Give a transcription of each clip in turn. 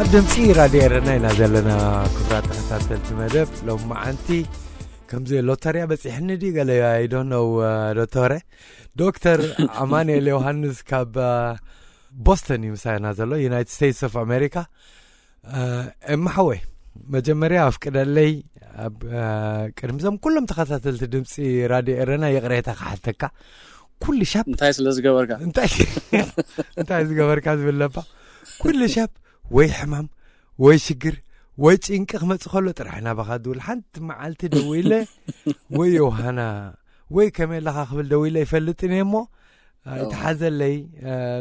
ኣብ ድምፂ ራድዮ ኤረና ኢና ዘለና። ክቡራት ተኸታተልቲ መደብ ሎም መዓንቲ፣ ከምዚ ሎተርያ በፂሕኒ ድዩ ገለ፣ I don't know፣ ዶክተር ዶክተር ኣማኑኤል ዮሃንስ ካብ ቦስተን እዩ ምሳና ዘሎ፣ ዩናይትድ ስቴትስ ኦፍ ኣሜሪካ። ኤማ ሓወይ፣ መጀመርያ ኣፍቅደለይ ኣብ ቅድሚ ዞም ኩሎም ተኸታተልቲ ድምፂ ራድዮ ኤረና ይቕሬታ ክሓተካ። ኩሉ ሻብ እንታይ ስለ ዝገበርካ እንታይ እንታይ ዝገበርካ ዝብል ለባ፣ ኩሉ ሻብ ወይ ሕማም ወይ ሽግር ወይ ጭንቂ ክመጽእ ከሎ ጥራሕ ናባኻ ድውል። ሓንቲ መዓልቲ ደዊለ ወይ ዮሃና ወይ ከመይ ኣለኻ ክብል ደዊለ ይፈልጥን እየ እሞ ኣይትሓዘለይ።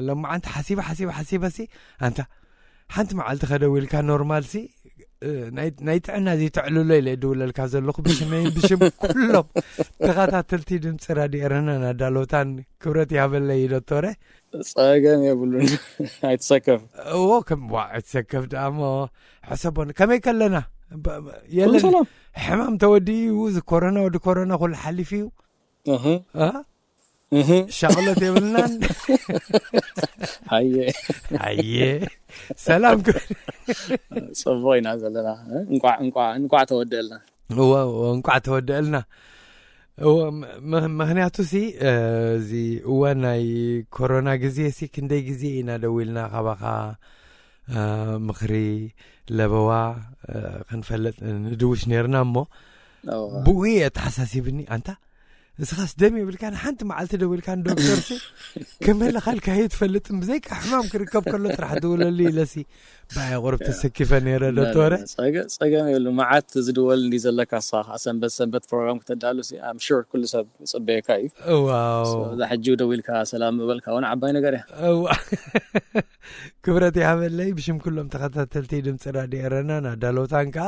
ሎማዓንቲ ሓሲበ ሓሲበ ሓሲበሲ ኣንታ ሓንቲ መዓልቲ ከደዊልካ ኖርማልሲ ናይ ጥዕና እዚ ተዕልሎ ኢለ ድውለልካ ዘለኹ ብሽመይን ብሽም ኩሎም ተኸታተልቲ ድምፂ ራድዮ ኤረናን ኣዳለውታን። ክብረት ይሃበለይ ዶክተረ። ጸገም የብሉን። ኣይትሰከፍ። እዎ ከም ዋ ኣይትሰከፍ ደኣ እሞ ሕሰቦን ከመይ ከለና የለን። ሕማም ተወዲኡ እዚ ኮሮና ወዲ ኮሮና ኩሉ ሓሊፉ እዩ። ሻቕሎት የብልናን። ኣየ ኣየ ሰላም። ጽቡቕ ኢና ዘለና። እንቋዕ እንቋዕ እንቋዕ ተወደልና። እወ እንቋዕ ተወደአልና። እወ ምክንያቱ ሲ እዚ እዋን ናይ ኮሮና ግዜ ሲ ክንደይ ግዜ ኢና ደዊልና ካባኻ ምኽሪ ለበዋ ክንፈልጥ ንድውሽ ነርና እሞ ብኡ እየ ተሓሳሲብኒ ኣንታ እስኻስ ደም የብልካን ሓንቲ መዓልቲ ደዊልካን ዶክተርሲ ከመለኻልካዮ ትፈልጥን ብዘይካ ሕማም ክርከብ ከሎ ጥራሕ ደውለሉ ኢለሲ ብኣይ ቁርብ ተሰኪፈ ነይረ ዶክተረ። ጸገም የብሉ መዓት ዝድወል እንዲ ዘለካ ሳ ሰንበት ሰንበት ፕሮግራም ክተዳሉ ሲ I'm sure ኩሉ ሰብ ይጽበየካ እዩ። ዋው እዛ ሕጂ ደዊልካ ሰላም ምበልካ እውን ዓባይ ነገር እያ። ክብረት ይሃበለይ ብሽም ኩሎም ተኸታተልቲ ድምፂ ራድዮ ኤረናን ኣዳለውታን ከዓ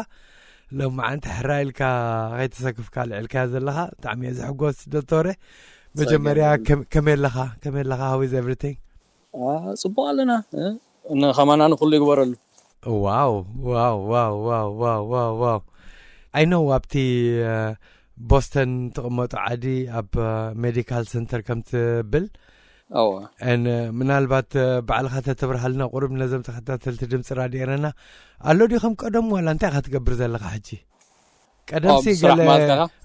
ሎማዓንቲ ሕራይ ኢልካ ከይተሰክፍካ ልዕልካያ ዘለኻ ብጣዕሚ እየ ዝሕጎስ ዶክተረ። መጀመርያ ከመይ ኣለኻ? ከመይ ኣለኻ? How is everything? ጽቡቕ ኣለና። ንኸማና ንኹሉ ይግበረሉ። ዋው ዋው ዋው ዋው ዋው ዋው ዋው I know ኣብቲ ቦስተን ትቕመጡ ዓዲ ኣብ ሜዲካል ሰንተር ከም ትብል እወ ን ምናልባት ባዕልኻ ተተብርሃልና ቁሩብ ነዞም ተኸታተልቲ ድምፂ ራድዮ ኤረና ኣሎ ድዩ ከም ቀደሙ ዋላ እንታይ ኢኻ ትገብር ዘለኻ ሕጂ? ቀደምሲ ገለ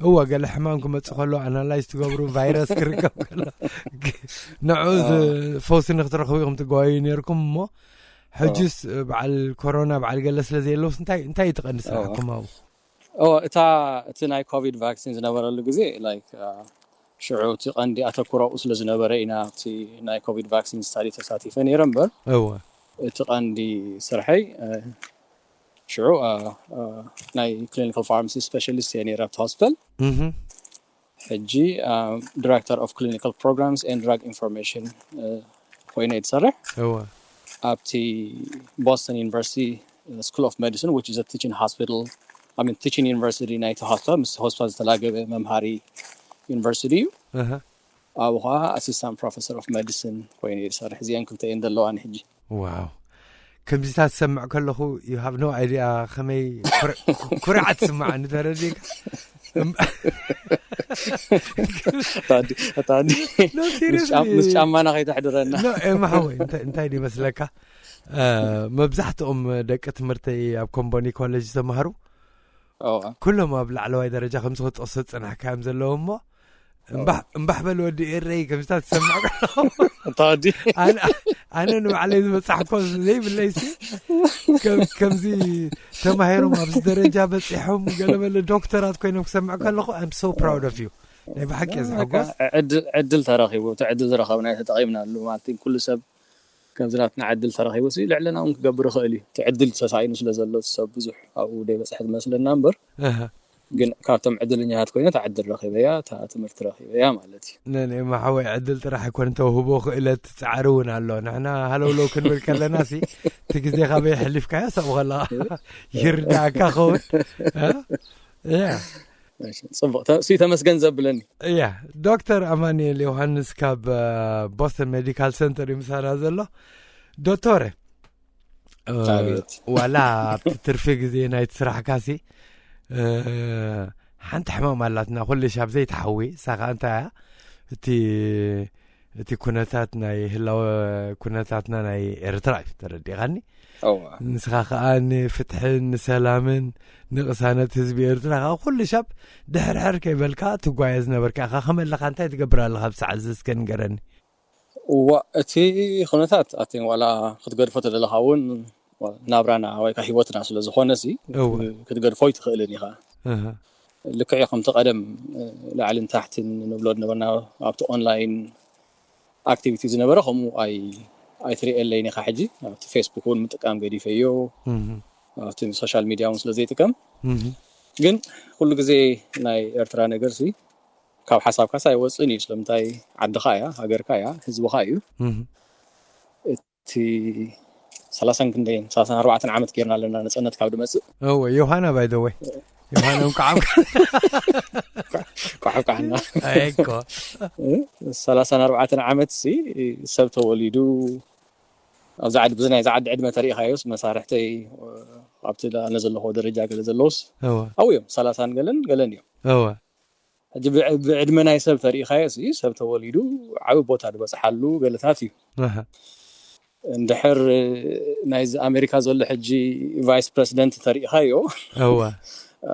እወ ገለ ሕማም ክመፅእ ከሎ ኣናላይዝ ትገብሩ ቫይረስ ክርከብ ከሎ ንዑ ፈውሲ ንክትረኽቡ ኢኹም ትጓዩ ነርኩም እሞ ሕጅስ በዓል ኮሮና በዓል ገለ ስለ ዘየለውስ እንታይ እንታይ እዩ ትቐንዲ ስራሕኩም ኣብኡ? እታ እቲ ናይ ኮቪድ ቫክሲን ዝነበረሉ ግዜ ላይክ ሽዑ እቲ ቀንዲ ኣተኩሮኡ ስለ ዝነበረ ኢና እቲ ናይ ኮቪድ ቫክሲን ስታዲ ተሳቲፈ ነይረ እምበር እወ እቲ ቀንዲ ስርሐይ ሽዑ ናይ ክሊኒካል ፋርማሲ ስፔሻሊስት እየ ነይረ ኣብቲ ሆስፒታል። ሕጂ ዲሬክተር ኦፍ ክሊኒካል ፕሮግራምስ ኤንድ ድራግ ኢንፎርሜሽን ኮይነ እየ ዝሰርሕ። እወ ኣብቲ ቦስተን ዩኒቨርሲቲ ስኩል ኦፍ ሜዲሲን which is a teaching hospital I mean teaching university ናይቲ ሆስፒታል ምስ ሆስፒታል ዝተላገበ መምሃሪ ዩኒቨርሲቲ እዩ። እህ ኣብኡ ከዓ ኣሲስታንት ፕሮፌሰር ኦፍ ሜዲሲን ኮይኑ እየ ዝሰርሕ። እዚአን ክልተ እየን ዘለዋኒ ሕጂ። ዋው ከምዚታት ዝሰምዕ ከለኹ you have no idea ከመይ ኩርዓት ትስምዓኒ ተረዲእካ። ምስ ጫማና ከይተሕድረና። ኤማ ሓወይ እንታይ ድመስለካ መብዛሕትኦም ደቂ ትምህርተይ ኣብ ኮምቦኒ ኮሌጅ ዝተማሃሩ ኩሎም ኣብ ላዕለዋይ ደረጃ ከምዚ ክትጠቅሶ ዝፀናሕካዮም ዘለዉ እሞ እምባሕ በል ወዲ ኤረይ ከምዚታት ዝሰምዕ ከለኹ ኣነ ንባዕለይ ዝበፃሕኮ ዘይብለይሲ ከምዚ ተማሂሮም ኣብዚ ደረጃ በፂሖም ገለመለ ዶክተራት ኮይኖም ክሰምዕ ከለኹ I'm so proud of you ናይ ብሓቂ ዝሕጎስ ዕድል ተረኪቡ እቲ ዕድል ዝረከብናዮ ተጠቂምናሉ ማለት ኩሉ ሰብ ከምዚ ናትና ዕድል ተረኺቡ ሲ ልዕለና እውን ክገብር ይኽእል እዩ። እቲ ዕድል ተሳኢኑ ስለ ዘሎ ሰብ ብዙሕ ኣብኡ ደይበፅሐ ዝመስለና እምበር፣ ግን ካብቶም ዕድለኛታት ኮይነ እታ ዕድል ረኺበያ፣ እታ ትምህርቲ ረኺበያ ማለት እዩ። ነንኤማ ሓወይ ዕድል ጥራሕ ኣይኮነ ተውህቦ፣ ክእለት፣ ጻዕሪ እውን ኣሎ። ንሕና ሃለውለው ክንብል ከለና ሲ እቲ ግዜ ካበይ ኣሕሊፍካዮ ሰብ ከላ ይርዳእካ ኸውን። እ? እያ። እሺ፣ ጽቡቕ። ተ-፣ ሲ ተመስገን ዘብለኒ። እያ። ዶክተር ኣማኑኤል ዮሃንስ ካብ፣ እ፣ ቦስተን ሜዲካል ሰንተር እዩ ምሳና ዘሎ። ዶክተር፣ እ፣ ኣቤት። ዋላ ኣብቲ ትርፊ ግዜ ናይቲ ስራሕካ ሲ፣ እ፣ ሓንቲ ሕማም ኣላትና፣ ኩሉ ሻብ ዘይትሓዊ፣ እሳ ኸኣ እንታይ እያ? እቲ፣ እቲ ኩነታት ናይ ህላወ ኩነታትና ናይ ኤርትራ እዩ፣ ተረዲእኻኒ? እዋ። ንስኻ ኸኣ ንፍትሕን ንሰላምን ንቕሳነት ህዝቢ ኤርትራ ኸኣ ኩሉ ሻብ ድሕርሕር ከይበልካ ትጓየ ዝነበርካ ኢኻ። ከመይ ኣለኻ? እንታይ ትገብር ኣለኻ? ኣብ ሰዓት እዚ እስከ ንገረኒ። እዋ፣ እቲ ኩነታት ኣቲ ዋላ ክትገድፎ ተደለኻ እውን ናብራና ወይ ከዓ ህይወትና ስለ ዝኾነ ሲ እዋ። ክትገድፎ ኣይትኽእልን ኢኻ። እህ። ልክዕ እዩ፣ ከምቲ ቀደም ላዕልን ታሕትን ንብሎ ዝነበርና ኣብቲ ኦንላይን ኣክቲቪቲ ዝነበረ ከምኡ ኣይ-፣ ኣይትርእየለይን ኢኻ። ሕጂ ኣብቲ ፌስቡክ እውን ምጥቃም ገዲፈዮ፣ እህ። ኣብቲ ሶሻል ሚድያ እውን ስለ ዘይጥቀም። እህ። ግን ኩሉ ግዜ ናይ ኤርትራ ነገር ሲ ካብ ሓሳብካስ ኣይወፅእን እዩ። ስለምንታይ? ዓድኻ እያ፣ ሃገርካ እያ፣ ህዝብኻ እዩ። እህ። እቲ ሰላሳን ክንደይን፣ ሰላሳን ኣርባዕተን ዓመት ጌርና ኣለና ነፃነት ካብ ድመፅእ። እወ፣ ዮሃና፣ ባይ ዘ ወይ። ዮሃና፣ እንኳዕ ኣብ-፣ ኳዕኳዕና። ኣይ እኮ። እ? ሰላሳን ኣርባዕተን ዓመት ሲ ሰብ ተወሊዱ፣ ኣብዚ ዓዲ፣ ብዚ ናይዚ ዓዲ ዕድመ ተሪኢኻዮስ፣ መሳርሕተይ ኣብቲ ኣነ ዘለኹዎ ደረጃ ገለ ዘለውስ እወ። ኣብኡ እዮም፣ ሰላሳን ገለን፣ ገለን እዮም። እወ። ሕጂ ብዕ-፣ ብዕድመ ናይ ሰብ ተሪኢኻዮ ሲ፣ ሰብ ተወሊዱ ዓቢ ቦታ ዝበጽሓሉ ገለታት እዩ። ኣሃ። እንድሕር ናይዚ ኣሜሪካ ዘሎ ሕጂ ቫይስ ፕረሲደንት ተሪኢኻዮ፣ እወ። አ፣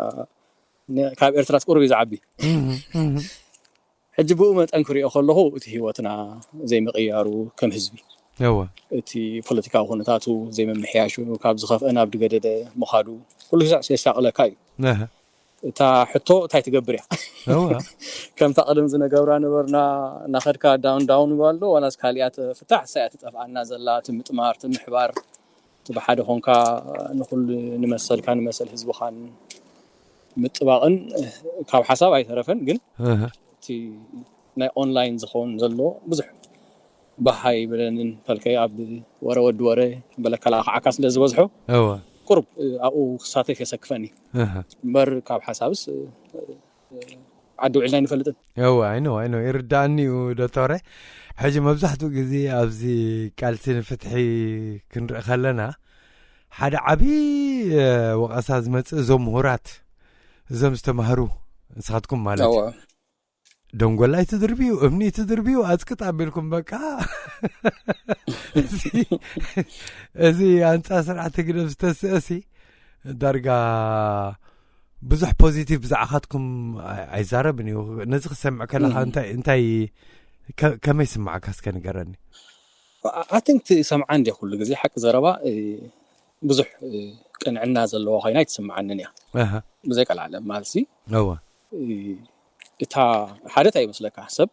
ነ-፣ ካብ ኤርትራስ ቁሩብ እዩ ዝዓቢ። እህ፣ እህ። ሕጂ ብኡ መጠን ክሪኦ ከለኹ፣ እቲ ህይወትና ዘይምቕያሩ ከም ህዝቢ፣ እወ። እቲ ፖለቲካዊ ኩነታቱ ዘይምምሕያሹ፣ ካብ ዝኸፍአ ናብ ዝገደደ ምኻዱ፣ ኩሉ ግዜ የሻቕለካ እዩ። ኣሃ። እታ ሕቶ እንታይ ትገብር እያ? እወ። ከምታ ቅድም ዝነገብራ ነበርና፣ እናኸድካ ዳውን ዳውን ይበል ዶ፣ ዋላስ ካሊኣ ትፍታሕ፣ እሳ እያ ትጠፍኣና ዘላ፣ እቲ ምጥማር፣ እቲ ምሕባር፣ እቲ ብሓደ ኾንካ ንኹሉ ንመሰልካ፣ ንመሰል ህዝብኻን ምጥባቕን ካብ ሓሳብ ኣይተረፈን። ግን እህ። እቲ ናይ ኦንላይን ዝኾን ዘሎ ብዙሕ ባህ ኣይብለንን፣ ፈልከይ ኣብ ወረ ወዲ ወረ በለካ ለኣኽዓካ ስለ ዝበዝሑ፣ እወ። ቁሩብ ኣብኡ ክሳተፍ የሰክፈኒ። እህ። እምበር ካብ ሓሳብስ ዓዲ ውዒልና ኣይንፈልጥን። እወ፣ ኣይ ኖ፣ ኣይ ኖ፣ ይርዳእኒ እዩ ዶክተረ። ሕጂ መብዛሕትኡ ግዜ ኣብዚ ቃልሲ ንፍትሒ ክንርኢ ከለና፣ ሓደ ዓቢ፣ እ፣ ወቐሳ ዝመጽእ እዞም ምሁራት፣ እዞም ዝተማህሩ፣ ንስኻትኩም ማለት እዩ። እወ። ደንጎላይ ትድርብዩ፣ እምኒ ትድርብዩ፣ ኣጽቅጥ ኣቢልኩም በቃ። እዚ፣ እዚ ኣንጻር ስርዓት ህግደፍ ዝተስእሲ ዳርጋ ብዙሕ ፖዚቲቭ ብዛዕኻትኩም ኣይ-፣ ኣይዛረብን እዩ። ነዚ ክሰምዕ ከለኻ እም። እንታይ፣ እንታይ ከ-፣ ከመይ ስምዓካ እስከ ንገረኒ? ኣ-፣ ኣይ ቲንክ ትሰምዓ እንድያ ኩሉ ግዜ ሓቂ ዘረባ፣ እ፣ ብዙሕ፣ እ፣ ቅንዕና ዘለዋ ኮይና ኣይትስምዓንን እያ። ኣሃ። ብዘይ ቀልዓለም ማለት ሲ፣ እወ። እ፣ እታ ሓደ እንታይ ይመስለካ ሰብ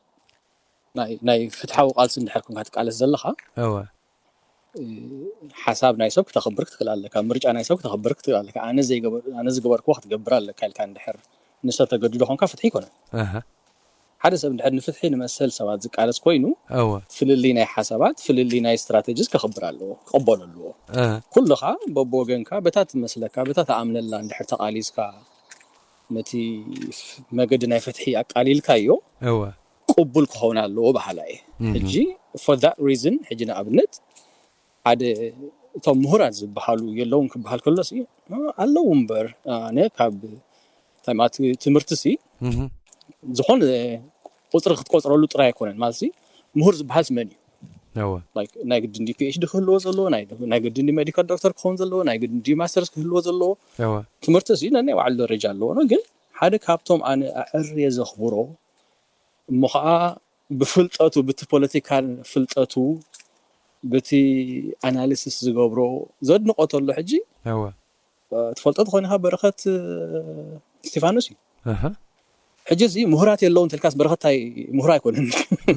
ናይ፣ ናይ ፍትሓዊ ቃልሲ እንድሕር ኮንካ ትቃለስ ዘለኻ፣ እወ። እ፣ ሓሳብ ናይ ሰብ ክተኽብር ክትክእል ኣለካ፣ ምርጫ ናይ ሰብ ክተኽብር ክትክእል ኣለካ። ኣነ ዘይገበር-፣ ኣነ ዝገበርክዎ ክትገብር ኣለካ ኢልካ እንድሕር ንሰብ ተገድዶ ኮንካ ፍትሒ ኣይኮነን። ኣሃ። ሓደ ሰብ እንድሕር ንፍትሒ ንመሰል ሰባት ዝቃለስ ኮይኑ፣ እወ። ፍልልይ ናይ ሓሳባት፣ ፍልልይ ናይ ስትራተጂስ ከኽብር ኣለዎ፣ ክቕበሎ ኣለዎ። ኣሃ። ኩልኻ በብወገንካ በታ ትመስለካ፣ በታ ትኣምነላ እንድሕር ተቓሊስካ፣ ነቲ መገዲ ናይ ፍትሒ ኣቃሊልካዮ፣ እወ። ቅቡል ክኸውን ኣለዎ በሃላይ እየ። እህ። ሕጂ፣ for that reason፣ ሕጂ ንኣብነት፣ ሓደ እቶም ምሁራት ዝበሃሉ የለውን ክበሃል ከሎስ፣ ኣለዉ እምበር፣ ኣነ ካብ፣ እንታይ ማለት፣ ትምህርትሲ እህ። ዝኾነ ቁጽሪ ክትቆጽረሉ ጥራይ ኣይኮነን። ማለትሲ፣ ምሁር ዝበሃልስ መን እዩ? እወ። ላይክ፣ ናይ ግድን ዲ ፒ ኤች ዲ ክህልዎ ዘለዎ፣ ናይ፣ ናይ ግድን ዲ ሜዲካል ዶክተር ክኸውን ዘለዎ፣ ናይ ግድን ዲ ማስተርስ ክህልዎ ዘለዎ። እወ። ትምህርትሲ ነናይ ባዕሉ ደረጃ ኣለዎ። ግን ሓደ ካብቶም ኣነ ኣዕርየ ዘኽብሮ፣ እሞ ኸዓ ብፍልጠቱ፣ ብቲ ፖለቲካል ፍልጠቱ፣ ብቲ ኣናሊሲስ ዝገብሮ ዘድንቆ ተሎ ሕጂ፣ እወ። እ፣ ትፈልጦ ተኾይንኻ በረኸት፣ እ፣ እስቲፋኖስ እዩ። ኣሃ። ሕጂ እዚ ምሁራት የለውን ተልካስ በረኸት ታይ ምሁር ኣይኮነን።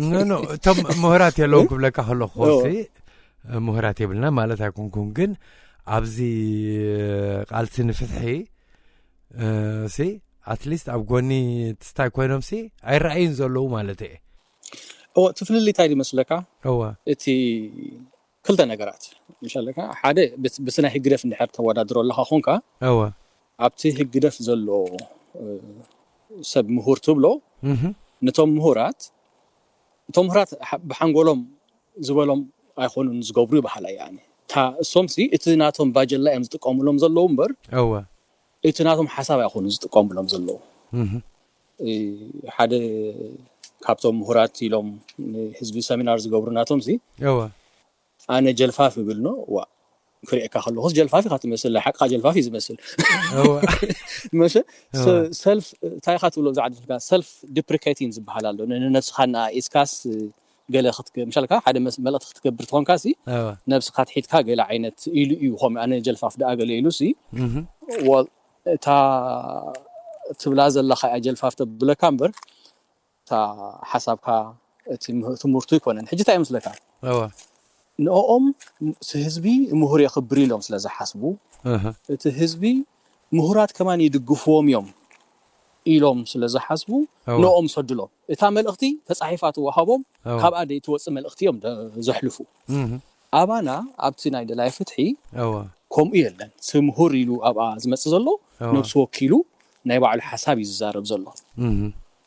ኖ፣ ኖ፣ እቶም ምሁራት የለውን እ? ክብለካ ከለኹ እወ። ሲ፣ ምሁራት የብልና ማለት ኣይኮንኩን፣ ግን ኣብዚ ቃልሲ ንፍትሒ ሲ ኣትሊስት ኣብ ጎኒ ትስታይ ኮይኖም ሲ ኣይረኣዩን ዘለዉ ማለት እየ። እወ፣ እቲ ፍልልይ እንታይ ድመስለካ? እወ እቲ ክልተ ነገራት ምሻለካ፣ ሓደ ብስ- ብስናይ ህግደፍ እንድሕር ተወዳድሮ ኣለካ ኮንካ፣ እወ ኣብቲ ህግደፍ ዘሎ እ፣ ሰብ ምሁር ትብሎ፣ እህ ነቶም ምሁራት፣ እቶም ምሁራት ሓ- ብሓንጎሎም ዝበሎም ኣይኮኑን ዝገብሩ ይበሃል። ያኒ እታ እሶም ሲ እቲ ናቶም ባጀላ እዮም ዝጥቀሙሎም ዘለዉ እምበር፣ እወ እቲ ናቶም ሓሳብ ኣይኮኑ ዝጥቀሙሎም ዘለዉ። እህ እ፣ ሓደ ካብቶም ምሁራት ኢሎም ንህዝቢ ሰሚናር ዝገብሩ ናቶም ሲ፣ እወ ኣነ ጀልፋፍ ይብል ኖ። ዋ፣ ክሪኤካ ከለኹስ ጀልፋፍ ኢኻ ትመስል፣ ሓቅኻ ጀልፋፍ እዩ ዝመስል። እወ መሸ እወ ሰልፍ እንታይ ኢኻ ትብሎ ብዛዕባ ሰልፍ ዲፕሪኬቲንግ ዝበሃል ኣሎ። ንነብስኻ እናኢስካስ ገለ ክትገ- ምሻልካ ሓደ መስ- መልእኽቲ ክትገብር ትኾንካ ሲ፣ እወ ነብስኻ ትሒትካ ገለ ዓይነት ኢሉ እዩ። ኾም ኣነ ጀልፋፍ ደኣ ገለ ኢሉ ሲ፣ እህ ወል እታ ትብላ ዘለኻ እያ ጀልፋፍ ተብለካ እምበር፣ እታ ሓሳብካ እቲ ምህር- ትምህርቱ ይኮነን። ሕጂ እንታይ ይመስለካ? እወ ንኦም እቲ ህዝቢ ምሁር የኽብር ኢሎም ስለ ዝሓስቡ፣ እህ እቲ ህዝቢ ምሁራት ከማን ይድግፍዎም እዮም ኢሎም ስለ ዝሓስቡ፣ እወ ንኦም ሰድሎም። እታ መልእኽቲ ተጻሒፋ ትወሃቦም፣ እወ ካብኣ ደይትወጽእ መልእኽቲ እዮም ደ- ዘሕልፉ። እህ ኣባና ኣብቲ ናይ ደላይ ፍትሒ እወ ከምኡ የለን። እቲ ምሁር ኢሉ ኣብኣ ዝመጽእ ዘሎ እወ ነብሱ ወኪሉ ናይ ባዕሉ ሓሳብ እዩ ዝዛረብ ዘሎ። እህ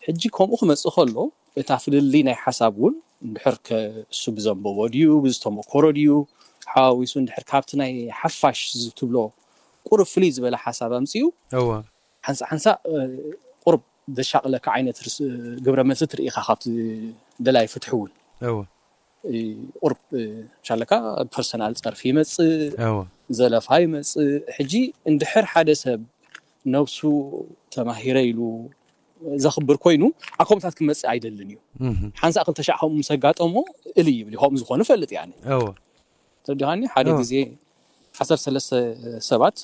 ሕጂ ከምኡ ክመጽእ ከሎ፣ እታ ፍልልይ ናይ ሓሳብ እውን እንድሕር ከ- እሱ ብዘንበቦ ድዩ ብዝተመኮሮ ድዩ ሓዋዊሱ፣ እንድሕር ካብቲ ናይ ሓፋሽ ዝትብሎ ቁሩብ ፍልይ ዝበለ ሓሳብ ኣምፅኡ፣ እወ ሓንሳ ሓንሳ እ፣ ቁሩብ ዘሻቕለካ ዓይነት ርስ- ግብረ መልሲ ትርኢኻ ካብቲ ደላይ ፍትሒ እውን። እወ እ፣ ቁሩብ እ፣ ሻለካ ፐርሰናል ፀርፊ ይመፅእ፣ እወ ዘለፋ ይመፅእ። ሕጂ እንድሕር ሓደ ሰብ ነብሱ ተማሂረ ኢሉ ዘኽብር ኮይኑ፣ ኣብ ከምታት ክመፅእ ኣይደልን እዩ። እህ ሓንሳ ክልተ ሻዕ ከምኡ ምስ ኣጋጠሞ እል ይብል እዩ። ከምኡ ዝኾኑ ፈልጥ ያኒ እወ ተዲኻኒ ሓደ እወ ግዜ ዓሰርተ ሰለስተ ሰባት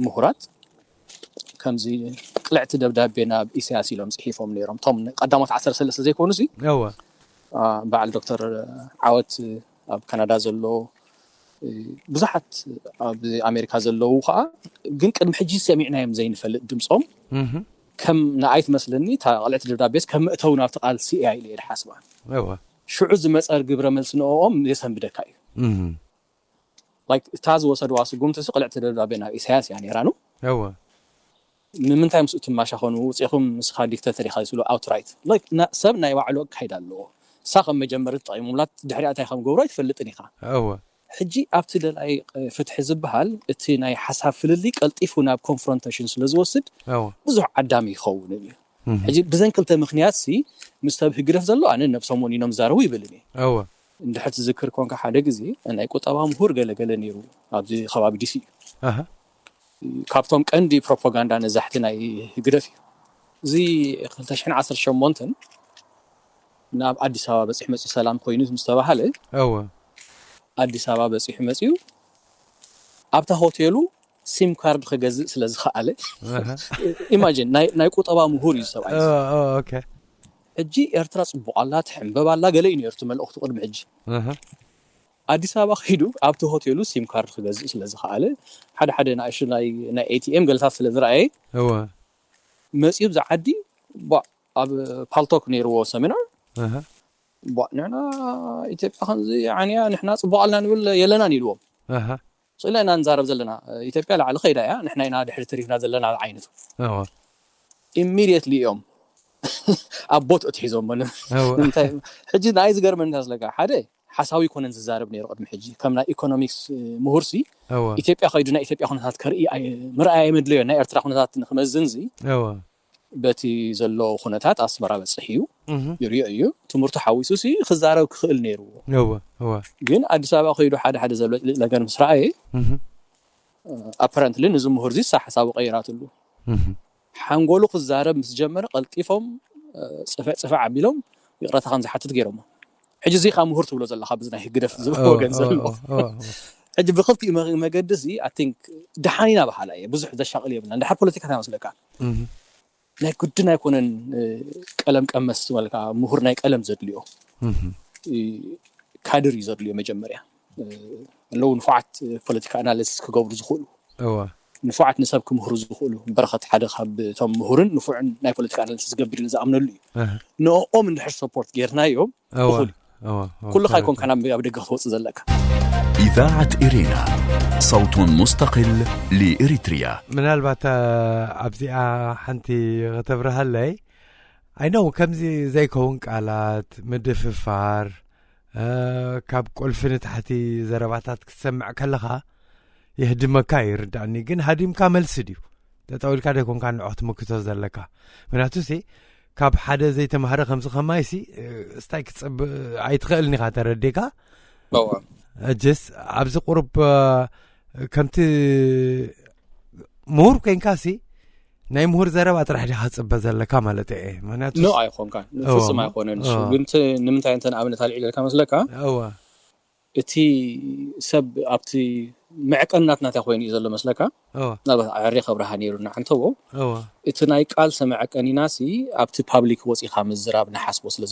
ምሁራት ከምዚ ቅልዕቲ ደብዳቤ ናብ ኢሳያስ ኢሎም ጽሒፎም ነይሮም። እቶም ቀዳሞት ዓሰርተ ሰለስተ ዘይኮኑ ሲ፣ እወ አ፣ በዓል ዶክተር ዓወት ኣብ ካናዳ ዘሎ፣ እ፣ ብዙሓት ኣብ ኣሜሪካ ዘለዉ ከዓ፣ ግን ቅድሚ ሕጂ ሰሚዕናዮም ዘይንፈልጥ ድምፆም እህ ከም ንኣይ ትመስለኒ። እታ ቅልዕቲ ደብዳቤስ ከም መእተዊ ናብቲ ቃልሲ እያ ኢለ እየ ዝሓስባ። እወ ሽዑ ዝመፀ ግብረ መልሲ ንኦም የሰንብደካ እዩ። እህ ላይክ እታ ዝወሰድዋ ስጉምቲ ሲ ቅልዕቲ ደብዳቤ ናብ ኢሳያስ እያ ነይራ ነው። እወ ንምንታይ ምስኡ ትማሻኸኑ? ውፅኢኹም ንስኻ ዲክተተር ኢኻ ዝብሉ ኣውትራይት። ላይክ ና- ሰብ ናይ ባዕሉ ኣካይዳ ኣለዎ። እሳ ከም መጀመሪ ተጠቂሞምላ ድሕሪኣ እንታይ ከም ገብሩ ኣይትፈልጥን ኢኻ። እወ ሕጂ ኣብቲ ደላይ እ፣ ፍትሒ ዝበሃል እቲ ናይ ሓሳብ ፍልልይ ቀልጢፉ ናብ ኮንፍሮንቴሽን ስለ ዝወስድ እወ ብዙሕ ዓዳሚ ይኸውን እዩ። እህ ሕጂ ብዘን ክልተ ምክንያት ሲ ምስ ሰብ ህግደፍ ዘሎ ኣነ ነብሶም ወኒኖም ዝዛረቡ ይብልን እየ። እወ እንድሕር ትዝክር ኮንካ ሓደ ግዜ ናይ ቁጠባ ምሁር ገለገለ ነይሩ ኣብዚ ከባቢ ዲሲ እዩ። ኣሃ ካብቶም ቀንዲ ፕሮፓጋንዳ ነዛሕቲ ናይ ህግደፍ እዩ። እዚ ክልተ ሽሕን ዓሰርተ ሸሞንተን ናብ ኣዲስ ኣበባ በፂሑ መፂኡ ሰላም ኮይኑ ምስ ተባሃለ እወ ኣዲስ ኣበባ በፂሑ መፂኡ ኣብታ ሆቴሉ ሲም ካርድ ክገዝእ ስለ ዝኸኣለ ኣሃ ኢማጂን ናይ ናይ ቁጠባ ምሁር እዩ ሰብኣይ። እወ እወ ኦኬ ሕጂ ኤርትራ ፅቡቕ ኣላ ትሕንበብ ኣላ ገለ እዩ ነይሩ እቲ መልእኽቱ ቅድሚ ሕጂ። ኣሃ ኣዲስ ኣበባ ከይዱ ኣብቲ ሆቴሉ ሲም ካርድ ክገዝእ ስለ ዝኸኣለ ሓደ ሓደ ንኣሽቱ ናይ ናይ ኤቲኤም ገለታት ስለ ዝረኣየ እወ መፂኡ ብዛ ዓዲ ቧ ኣብ ፓልቶክ ነይርዎ ሰሚናር ኣሃ ቧ ንሕና ኢትዮጵያ ከምዚ ዓንያ ንሕና ፅቡቕ ኣልና ንብል የለናን ኢልዎም። ኣሃ ስለ ኢና ንዛረብ ዘለና ኢትዮጵያ ላዕሊ ከይዳ እያ ንሕና ኢና ድሕሪ ተሪፍና ዘለና ዓይነቱ እወ ኢሚድየትሊ እዮም ኣብ ቦት እቲ ሒዞሞ ን- እወ ንምንታይ ሕጂ ንኣይ ዝገርመኒ እንታይ ስለካ ሓደ ሓሳዊ ይኮነን ዝዛረብ ነይሩ ቅድሚ ሕጂ ከም ናይ ኢኮኖሚክስ ምሁርሲ እወ ኢትዮጵያ ከይዱ ናይ ኢትዮጵያ ኩነታት ከርኢ ኣይ- ምርኣይ ኣይመድለዮ ናይ ኤርትራ ኩነታት ንክመዝን ዚ እወ በቲ ዘሎ ኩነታት ኣስመራ በፅሕ እዩ እህ ይሪኦ እዩ ትምህርቱ ሓዊሱ ሲ ክዛረብ ክኽእል ነይርዎ እወ እወ ግን ኣዲስ ኣበባ ከይዱ ሓደ ሓደ ዘሎ ነገር ምስ ረኣየ እህ ኣፓረንትሊ ንዚ ምሁር ዚ ሓሳቡ ቀይራትሉ እህ ሓንጎሉ ክዛረብ ምስ ጀመረ ቀልጢፎም ፅፍዕ ፅፍዕ ኣቢሎም ይቕረታ ከም ዝሓትት ገይሮሞ ሕጂ እዚ ካ ምሁር ትብሎ ዘለካ ብዚ ናይ ህግደፍ ዝብል ወገን ዘሎ ሕጂ ብክልቲኡ መ- መገዲ እዚ ኣይ ቲንክ ደሓን ኢና በሃላ እየ ብዙሕ ዘሻቕል የብልና እንድሓር ፖለቲካ እንታይ መስለካ ናይ ግድን ኣይኮነን ቀለም ቀመስ ዝበልካ ምሁር ናይ ቀለም ዘድልዮ ካድር እዩ ዘድልዮ መጀመርያ ኣለዉ ንፉዓት ፖለቲካ ኣናሊስት ክገብሩ ዝኽእሉ፣ ንፉዓት ንሰብ ክምህሩ ዝኽእሉ። በረኸት ሓደ ካብ እቶም ምሁርን ንፉዕን ናይ ፖለቲካ ኣናሊስት ዝገብር ኢለ ዝኣምነሉ እዩ። ንኦም እንድሕር ሰፖርት ጌርናዮም እኹል እዩ። ኩልኻ ኣይኮንካን ኣብ ደገ ክትወፅእ ዘለካ። إذاعة إرينا، صوت مستقل لإريتريا. ምናልባት ኣብዚኣ ሓንቲ ከተብርሃለይ። ኣይ ነው ከምዚ ዘይከውን ቃላት ምድፍፋር፣ ካብ ቁልፊ ንታሕቲ ዘረባታት ክትሰምዕ ከለኻ የህድመካ ይርዳእኒ። ግን ሃዲምካ መልሲ ድዩ? ጠጠው ኢልካ ደይኮንካ ንዖ ክትምክቶ ዘለካ። ምክንያቱ ሲ ካብ ሓደ ዘይተማህረ ከምዚ ከማይ ሲ ስታይ ክትፅብ ኣይትኽእልን ኢኻ። ተረዲካ? ጀስ ኣብዚ ቁሩብ ከምቲ ምሁር ኮይንካ ሲ ናይ ምሁር ዘረባ ጥራሕ ዲኻ ክፅበ ዘለካ ማለት እየ። ምክንያቱ ኖ ኣይኮንካን፣ ፍጹም ኣይኮነን። እሱ ግን ንምንታይ እንተ ንኣብነት ኣልዒለልካ መስለካ? እቲ ሰብ ኣብቲ መዕቀኒ ናትናታ ኮይኑ እዩ ዘሎ መስለካ? ምናልባት ኣዕሬ ከብርሃ ነይሩ ንዓንተዎ። እቲ ናይ ቃልሲ መዐቀኒና ሲ ኣብቲ ፓብሊክ ወፂኻ ምዝራብ ንሓስቦ ስለ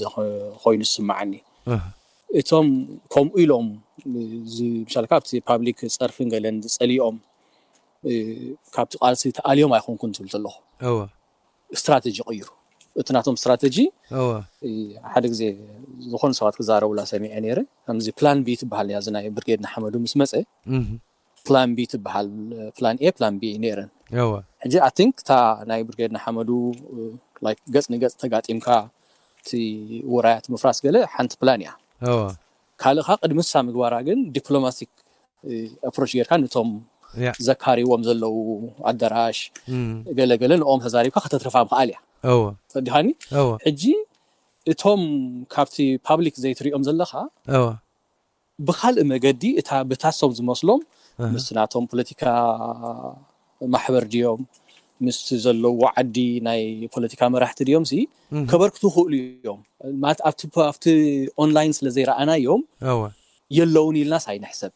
ኮይኑ ዝስማዓኒ። እቶም ከምኡ ኢሎም ምሻልካ ኣብቲ ፓብሊክ ፀርፍን ገለን ዝፀሊኦም ካብቲ ቃልሲ ተኣልዮም ኣይኮንኩን ትብል ዘለኹ። ስትራተጂ ቀይሩ። እቲ ናቶም ስትራተጂ ሓደ ግዜ ዝኾኑ ሰባት ክዛረቡላ ሰሚዐ ነይረ። ከምዚ ፕላን ቢ ትበሃል እያ። እዚ ናይ ብርጌድ ንሓመዱ ምስ መፀ ፕላን ቢ ትበሃል፣ ፕላን ኤ ፕላን ቢ ነይረን። ሕጂ ኣይ ቲንክ እታ ናይ ብርጌድ ንሓመዱ ገፅ ንገፅ ተጋጢምካ እቲ ውራያት ምፍራስ ገለ ሓንቲ ፕላን እያ። ካልእኻ ቅድሚ እሳ ምግባራ ግን ዲፕሎማቲክ ኣፕሮች ጌርካ ነቶም ዘካሪዎም ዘለዉ ኣዳራሽ ገለገለ ንኦም ተዛሪብካ ከተትርፋ ምክኣል እያ። ተዲኻኒ? ሕጂ እቶም ካብቲ ፓብሊክ ዘይትሪኦም ዘለኻ ብካልእ መገዲ እታ ብታሶም ዝመስሎም ምስ ናቶም ፖለቲካ ማሕበር ድዮም ምስ ዘለዉ ዓዲ ናይ ፖለቲካ መራሕቲ ድዮም ሲ ከበርክቱ ይኽእሉ እዮም። ማለት ኣብቲ ኦንላይን ስለ ዘይረኣናዮም የለውን ኢልናስ ኣይንሕሰብ።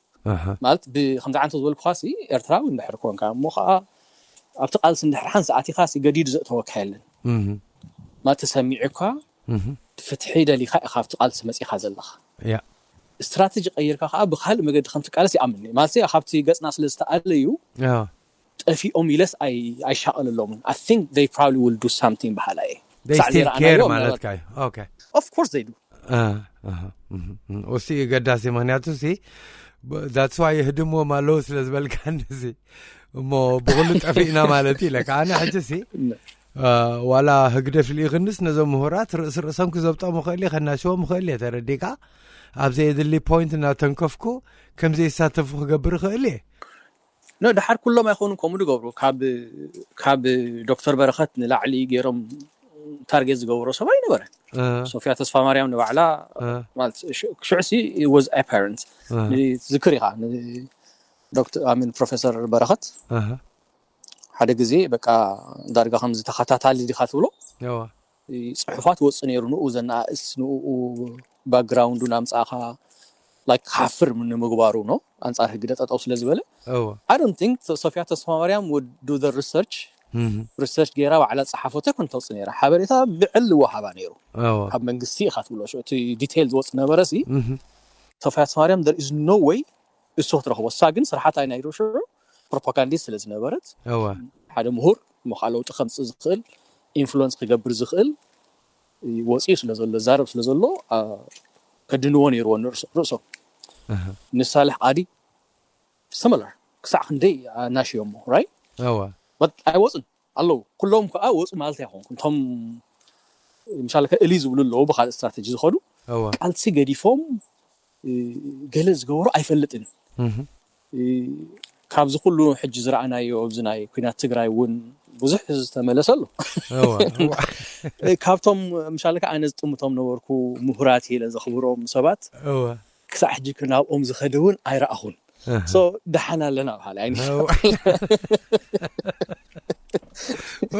ማለት ብከምዚ ዓንቶ ዝበልኩኻ ሲ ኤርትራዊ እንድሕር ኮንካ እሞ ከዓ ኣብቲ ቃልሲ እንድሕር ሓንሳ ኣቲኻ ሲ ገዲዱ ዘእተወካ የለን። ማለት ተሰሚዑካ ፍትሒ ደሊኻ ኢኻ ኣብቲ ቃልሲ መፂኻ ዘለኻ። ስትራተጂ ቀይርካ ከዓ ብካልእ መገዲ ከም ትቃለስ ይኣምን እየ። ማለት ካብቲ ገፅና ስለ ዝተኣለዩ ጠፊኦም ኢለስ ኣይሻቐለሎምን። I think they probably will do something በሃላ እየ። They still care ማለት ካዩ። Okay. Of course they do. እሱ እዩ ገዳሲ። ምክንያቱ ሲ that's why የህድምዎም ኣለዉ ስለ ዝበልካኒ ሲ እሞ ብኩሉ ጠፊእና ማለት እዩ ኢለካ። ኣነ ሕጂ ሲ ዋላ ህግደፍ ልኢኽንስ ነዞም ምሁራት ርእሲ ርእሶም ክዘብጦም ይኽእል እየ፣ ከናሽዎም ይኽእል እየ። ተረዲካ? ኣብ ዘየድሊ ፖይንት እናተንከፍኩ ከም ዘይሳተፉ ክገብር ይኽእል እየ። ኖ፣ ድሓር ኩሎም ኣይኮኑን ከምኡ ዝገብሩ። ካብ ካብ ዶክተር በረኸት ንላዕሊ ገይሮም ታርጌት ዝገብሮ ሰብ ኣይነበረን። ሶፊያ ተስፋ ማርያም ንባዕላ ማለት ሽዑ ሲ was apparent። ዝክር ኢኻ ዶክተር ኣሚን ፕሮፌሰር በረኸት ሓደ ግዜ በቃ ዳርጋ ከምዚ ተኸታታሊ ዲኻ ትብሎ ጽሑፋት ወጽእ ነይሩ። ንኡ ዘነኣእስ ንኡ ባክግራውንዱ ናምጻእኻ ላይክ ክሓፍር ንምግባሩ ነው ኣንጻር ህግደ ጠጠው ስለ ዝበለ። I don't think ሶፊያ ተስፋ ማርያም would do the research research ገይራ ባዕላ ጸሓፈቶ ይኮን ተውጽእ ነይራ። ሓበሬታ ብዕሊ ወሃባ ነይሩ። ካብ መንግስቲ ኢኻ ትብሎ ሽዑ እቲ ዲቴይል ዝወጽእ ነበረ ሲ ሶፊያ ተስፋ ማርያም there is no way እሱ ክትረኽቦ። እሳ ግን ስርሓታ ናይ ዶ ሽዑ ፕሮፓጋንዲስት ስለ ዝነበረት ሓደ ምሁር እሞ ከዓ ለውጢ ከምፅእ ዝኽእል ኢንፍሉወንስ ክገብር ዝኽእል ወፂኡ ስለ ዘሎ ዛረብ ስለ ዘሎ ከድንዎ ነይርዎ ርእሶም። ንሳልሕ ቃዲ similar ክሳዕ ክንደይ ኣናሽዮሞ right ኣይወፅን ኣለዉ። ኩሎም ከዓ ወፁ ማለት ኣይኮንኩን። እቶም ምሻለ ከእሊ ዝብሉ ኣለዉ ብካልእ ስትራተጂ ዝኸዱ ቃልሲ ገዲፎም ገለ ዝገበሩ ኣይፈልጥን። ካብዚ ኩሉ ሕጂ ዝረኣናዮ ኣብዚ ናይ ኩናት ትግራይ እውን ብዙሕ ዝተመለሰ ኣሎ። ካብቶም ምሻለ ከዓ ኣነ ዝጥምቶም ነበርኩ ምሁራት ኢለ ዘኽብሮም ሰባት ክሳዕ ሕጂ ናብኦም ዝኸደ እውን ኣይረኣኹን። ሶ ደሓን ኣለና በሃሊ ኣይንሽ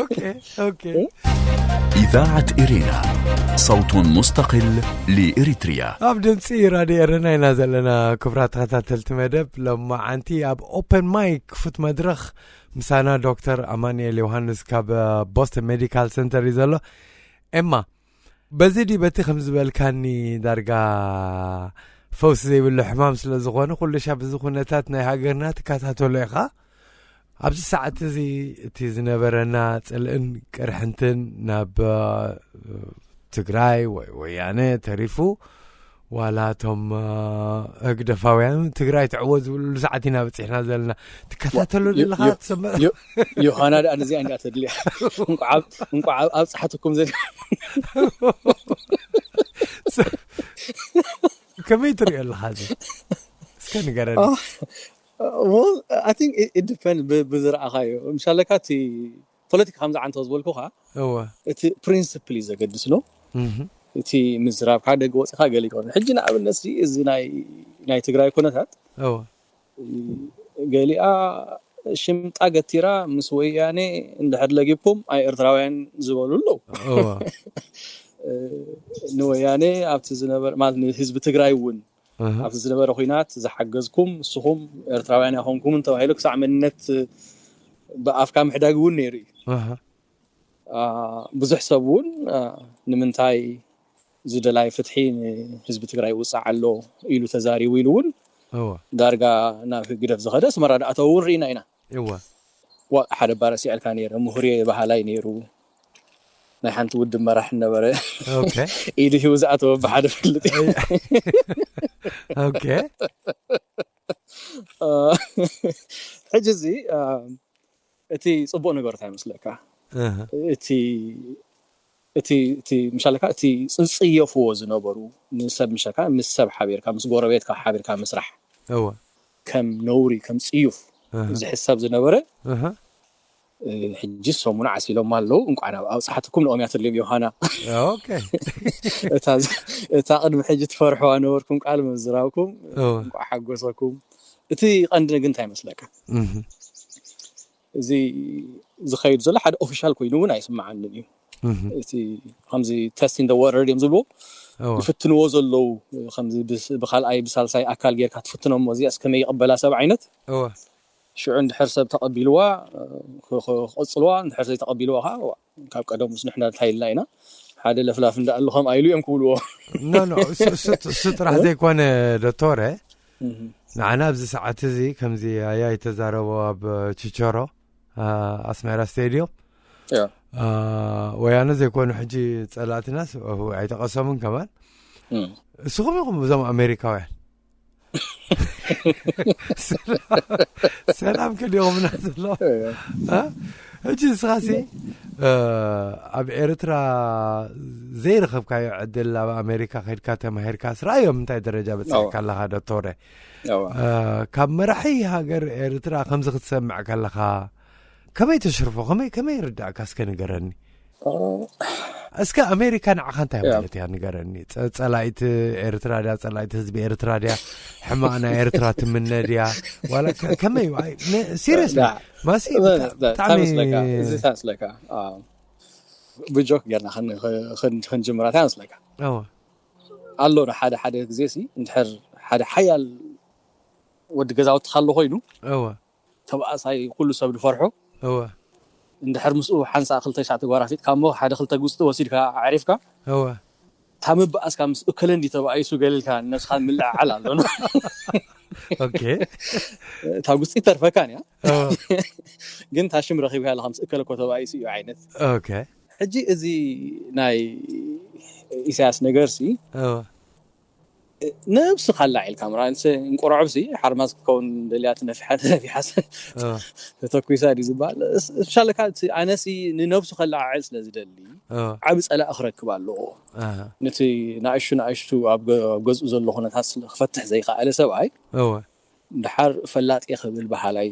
ኦኬ ኦኬ إذاعة إرينا، صوت مستقل لإريتريا. ኣብ ድምፂ ራድዮ ኤረና ኢና ዘለና። ክቡራት ተኸታተልቲ መደብ ሎማዓንቲ ኣብ ኦፐን ማይክ ክፉት መድረኽ ምሳና ዶክተር ኣማኑኤል ዮሃንስ ካብ ቦስተን ሜዲካል ሰንተር እዩ ዘሎ። ኤማ በዚ ድዩ በቲ ከም ዝበልካኒ ዳርጋ ፈውሲ ዘይብሉ ሕማም ስለ ዝኾነ፣ ኩሉ ሻብ እዚ ኩነታት ናይ ሃገርና ትከታተሎ ኢኻ። ኣብዚ ሰዓት እዚ እቲ ዝነበረና ጽልእን ቅርሕንትን ናብ፣ እ፣ ትግራይ ወይ ወያነ ተሪፉ፣ ዋላ እቶም፣ እ፣ ህግደፋውያን ትግራይ ትዕወት ዝብልሉ ሰዓት ኢና በጺሕና ዘለና። ትከታተሎ ዮ-፣ ዘለኻ ዮ-፣ ትሰምዕ? ዮ-፣ ዮሃና ደኣ ነዚኣ እንዲኣ ተድልያ። እንቋዕ ኣብ-፣ እንቋዕ ኣብ-፣ ኣብጽሓትኩም ዘድ-፣ ከመይ ትሪኦ ኣለኻ እዚ? እስከ ንገረኒ። ኣህ፣ well, I think it, it depends ብ-፣ ብዝረኣኻዮ። ምሻለካ እቲ ፖለቲካ ከም ዝዓንቶ ዝበልኩኻ፣ እወ። እቲ ፕሪንስፕል እዩ ዘገድስ ነው። እህ። እቲ ምዝራብ ካብ ደገ ወፂኻ ገለ ይኮነ። ሕጂ ንኣብነት እዚ፣ እዚ ናይ፣ ናይ ትግራይ ኩነታት፣ እወ። ገሊኣ ሽምጣ ገቲራ ምስ ወያኔ እንድሕር ለጊብኩም ኣይ ኤርትራውያን ዝበሉ ኣለዉ። እወ። ንወያኔ ኣብቲ ዝነበር-፣ ማለት ንህዝቢ ትግራይ እውን እህ። ኣብቲ ዝነበረ ኲናት ዝሓገዝኩም ንስኹም ኤርትራውያን ኣይኮንኩምን ተባሂሉ ክሳዕ መንነት ብኣፍካ ምሕዳግ እውን ነይሩ እዩ። እህ። አ፣ ብዙሕ ሰብ እውን፣ አ፣ ንምንታይ ዝደላይ ፍትሒ ንህዝቢ ትግራይ ይውፃዕ ኣሎ ኢሉ ተዛሪቡ ኢሉ እውን እወ። ዳርጋ ናብ ህግደፍ ዝኸደ ኣስመራ ደኣተው እውን ርኢና ኢና። እወ። ዋ፣ ሓደ እባ ረሲዐልካ ነይረ፣ ምሁር እየ በሃላይ ነይሩ። ናይ ሓንቲ ውድብ መራሕ ነበረ። ኦኬ። ኢዱ ሂቡ ዝኣተወ ብሓደ ፍልጥ። ኦኬ። አ፣ ሕጂ እዚ፣ አ፣ እቲ ጽቡቕ ነገር እንታይ ይመስለካ? እህ። እቲ፣ እቲ፣ እቲ ምሻለካ እቲ ዝጽየፍዎ ዝነበሩ ንሰብ ምሸካ፣ ምስ ሰብ ሓቢርካ፣ ምስ ጎረቤትካ ሓቢርካ ምስራሕ እወ። ከም ነውሪ፣ ከም ጽዩፍ እህ። ዝሕሰብ ዝነበረ፣ እህ። እ፣ ሕጂ ሰሙኑ ዓሲሎም ኣለዉ። እንቋዕ ናብ ኣብጽሓትኩም ንኦም እያ ትድልዮም ዮሃና። ኦኬ። እታ ዝ-፣ እታ ቅድሚ ሕጂ ትፈርሕዋ ነበርኩም ቃል ምዝራብኩም እወ። እንቋዕ ሓጎሰኩም። እቲ ቀንዲ ግን እንታይ ይመስለካ? እህ። እዚ ዝኸይድ ዘሎ ሓደ ኦፊሻል ኮይኑ እውን ኣይስምዓንን እዩ። እህ። እቲ ከምዚ ተስቲንግ ዘ ዋተር ድዮም ዝብልዎ እወ። ይፍትንዎ ዘለዉ፣ ከምዚ ብስ-፣ ብኻልኣይ ብሳልሳይ ኣካል ጌርካ ትፍትኖ እሞ እዚኣስ ከመይ ይቕበላ ሰብ ዓይነት እወ። ሽዑ እንድሕር ሰብ ተቐቢልዋ፣ ክ-፣ ክ-፣ ክቕጽልዋ፣ እንድሕር ዘይተቐቢልዋ ኸዓ ዋ፣ ካብ ቀደሙስ ንሕና እንታይ ኢልና ኢና፣ ሓደ ለፍላፍ እንዳ ኣሎ ከምኣ ኢሉ እዮም ክብልዎ። ኖ፣ ኖ፣ እሱ፣ እሱ፣ እሱ ጥራሕ ዘይኮነ ዶክተረ፣ እህ። ንዓና ኣብዚ ሰዓት እዚ ከምዚ ኣያ ይተዛረቦ ኣብ ቺቸሮ፣ አ፣ ኣስመራ ስቴድዮም፣ ያ። አ፣ ወያነ ዘይኮኑ ሕጂ ጸላእትናስ ኣይተቐሰሙን ከማን። እም። እስኹም ኢኹም እዞም ኣሜሪካውያን። ሰላም፣ ሰላም ከዲኹምና ዘሎ። ያ። አ? ሕጂ ንስኻሲ፣ እ፣ ኣብ ኤርትራ ዘይረኸብካዮ ዕድል ኣብ ኣሜሪካ ከድካ ተማሂርካስ ረኣዮም እንታይ ደረጃ በጺሕካ ኣለኻ ዶክተረ? ኣዋ። እ፣ ካብ መራሒ ሃገር ኤርትራ ከምዚ ክትሰምዕ ከለኻ ከመይ ተሽርፎ? ከመይ፣ ከመይ ይርዳእካ እስከ ንገረኒ። እ፣ እስከ ኣሜሪካ ንዓኻ እንታይ ያ። ማለት እያ ንገረኒ። ጸ-፣ ጸላኢት ኤርትራ ድያ? ጸላኢት ህዝቢ ኤርትራ ድያ? ሕማቕ ናይ ኤርትራ ትምነ ድያ? ዋላ ከ-፣ ከመይ? ኣይ፣ ነ-፣ ሲሪየስሊ፣ ዳ-፣ ማሲ ዳ-፣ ብጣ-፣ ዳ-፣ ብጣዕሚ እንታይ መስለካ? እዚ እንታይ መስለካ? አ፣ ብጆክ ጌርና ኽን-፣ ኽን-፣ ኽንጅምራ እንታይ መስለካ? እወ። ኣሎ ዶ ሓደ ሓደ ግዜ ሲ፣ እንድሕር ሓደ ሓያል ወዲ ገዛውትኻ ኣሎ ኮይኑ፣ እወ። ተባእሳይ ኩሉ ሰብ ዝፈርሖ፣ እወ። እንድሕር ምስኡ ሓንሳእ ክልተ ሻዕ ተጓራፊጥካ እሞ ሓደ ክልተ ጉጽቲ ወሲድካ ኣዕሪፍካ፣ እወ። እታ ምብኣስካ ምስ እከለ እንዲ ተባኢሱ ገሊልካ ነብስኻ ምልዕዓል ኣሎ። ኦኬ። እታ ጉጽቲ ተርፈካን እያ። እወ። ግን እታ ሽም ረኺብካ ኣለኻ ምስ እከለ እኮ ተባኢሱ እዩ ዓይነት። ኦኬ። ሕጂ እዚ ናይ ኢሳያስ ነገርሲ እወ። ነብስኻ ኣላዒልካ ምራ፣ እንስ-፣ እንቁርዖብሲ ሓርማዝ ክትከውን ደልያ ትነፊሓ፣ ተነፊሓስ እወ። ተተኲሳ ድዩ ዝበሃል? እስ-፣ እሻለካ እቲ ኣነሲ ንነብሱ ከለዓዕል ስለ ዝደሊ፣ እወ። ዓቢ ጸላኢ ክረክብ ኣለዎ። ኣሃ። ነቲ ንኣሽቱ ንኣሽቱ ኣብ ገ-፣ ኣብ ገዝኡ ዘሎ ኩነታት ስለ ክፈትሕ ዘይከኣለ ሰብኣይ፣ እወ። ደሓር ፈላጥ እየ ክብል በሃላይ፣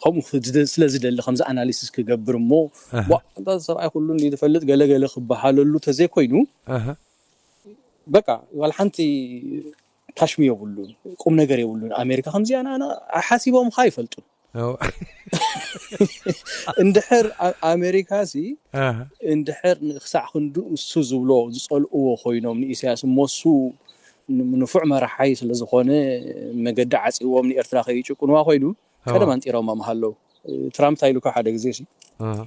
ከምኡ ክዝደ-፣ ስለ ዝደሊ ከምዚ ኣናሊሲስ ክገብር እሞ፣ ኣሃ። ዋ፣ እንታ ሰብኣይ ኩሉ እንዲ ዝፈልጥ ገለ ገለ ክበሃለሉ ተዘይኮይኑ፣ ኣሃ። በቃ፣ ዋላ ሓንቲ ታሽሚ የብሉን፣ ቁም ነገር የብሉን። ኣሜሪካ ከምዚኣ ንኣና ሓሲቦምኻ ኣይፈልጡን። ኦ። እንድሕር ኣ-፣ ኣሜሪካ ሲ፣ ኣሃ። እንድሕር ንክሳዕ ክንዱ እሱ ዝብሎ ዝጸልእዎ ኮይኖም ንኢሳያስ እሞ እሱ ን-፣ ንፉዕ መራሓይ ስለ ዝኾነ መገዲ ዓጺዎም ንኤርትራ ከይጭቁንዋ ኮይኑ ኣዋ። ቀደም ኣንጢሮማ ምሃለዉ። ትራምፕ እንታይ ኢሉ ካብ ሓደ ግዜ ሲ፣ ኣሃ።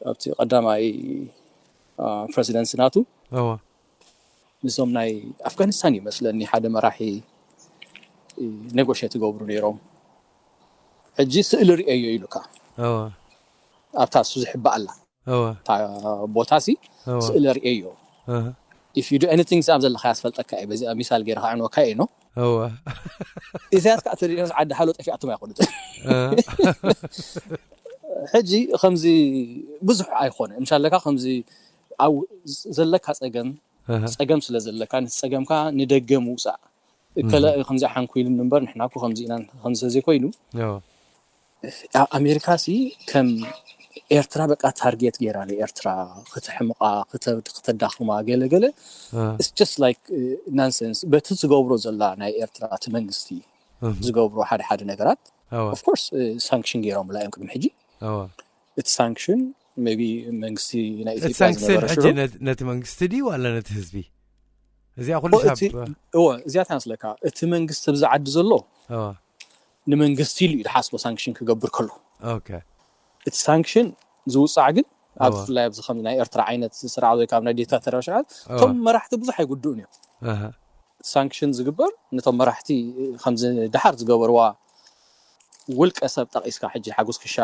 ኣብቲ ቀዳማይ፣ ኣ፣ ፕረሲደንሲ ናቱ ኣዋ። ምስዞም ናይ ኣፍጋኒስታን ይመስለኒ ሓደ መራሒ ኔጎሽት ትገብሩ ነይሮም። ሕጂ ስእሊ ርእየዮ ኢሉካ እወ ኣብታ እሱ ዝሕባ ኣላ እወ እታ ቦታ ሲ እወ ስእሊ ርእየዮ እህ if you do anything ሳብ ዘለካ ያስፈልጠካ እዩ በዚኣ ሚሳል ገይረ ከዕንወካ እየ ነው እወ ኢሳያስ ከዓ ተሪኖስ ዓዲ ሃሎ ጠፊኣቶም ኣይኮኑት እህ ሕጂ ከምዚ ብዙሕ ኣይኮነ ምሻለካ ከምዚ ኣብ ዘለካ ፀገም እህ ፀገም ስለ ዘለካ ነቲ ፀገምካ ንደገ ምውፃእ እከለ ከምዚ ሓንኩ ኢሉ እምበር ንሕና እኮ ከምዚ ኢና ከምዚ ዘይኮይኑ እወ ኣብ ኣሜሪካ ሲ ከም ኤርትራ በቃ ታርጌት ገይራ ንኤርትራ ከተሕምቃ ከተዳኽማ ገለገለ እህ it's just like nonsense በቲ ዝገብሮ ዘላ ናይ ኤርትራ እቲ መንግስቲ እህ ዝገብሮ ሓደ ሓደ ነገራት እወ of course ሳንክሽን ገይሮምላ እዮም ቅድሚ ሕጂ እወ እቲ ሳንክሽን maybe መንግስቲ ናይ እቲ ኢትዮጵያ ሳንክሽን ዝነበረ ሕጂ ሽዑ ነት- ነቲ መንግስቲ ድዩ ዋላ ነቲ ህዝቢ እዚኣ ኩሉ እኮ ሳብ እቲ እወ እዚኣ ትመስለካ እቲ መንግስቲ ኣብዚ ዓዲ ዘሎ እወ ንመንግስቲ ኢሉ እዩ ዝሓስቦ ሳንክሽን ክገብር ከሎ ኦኬ እቲ ሳንክሽን ዝውፃዕ ግን ኣብ እወ ብፍላይ ኣብዚ ከም ናይ ኤርትራ ዓይነት ስርዓት ወይ ካብ ናይ ዲክታተርያዊ ስርዓት እወ እቶም መራሕቲ ብዙሕ ኣይጉድኡን እዮም እህ ሳንክሽን ዝግበር ነቶም መራሕቲ ከምዚ ድሓር ዝገበርዋ ውልቀ ሰብ ጠቒስካ ሕጂ ሓጎስ ክሻ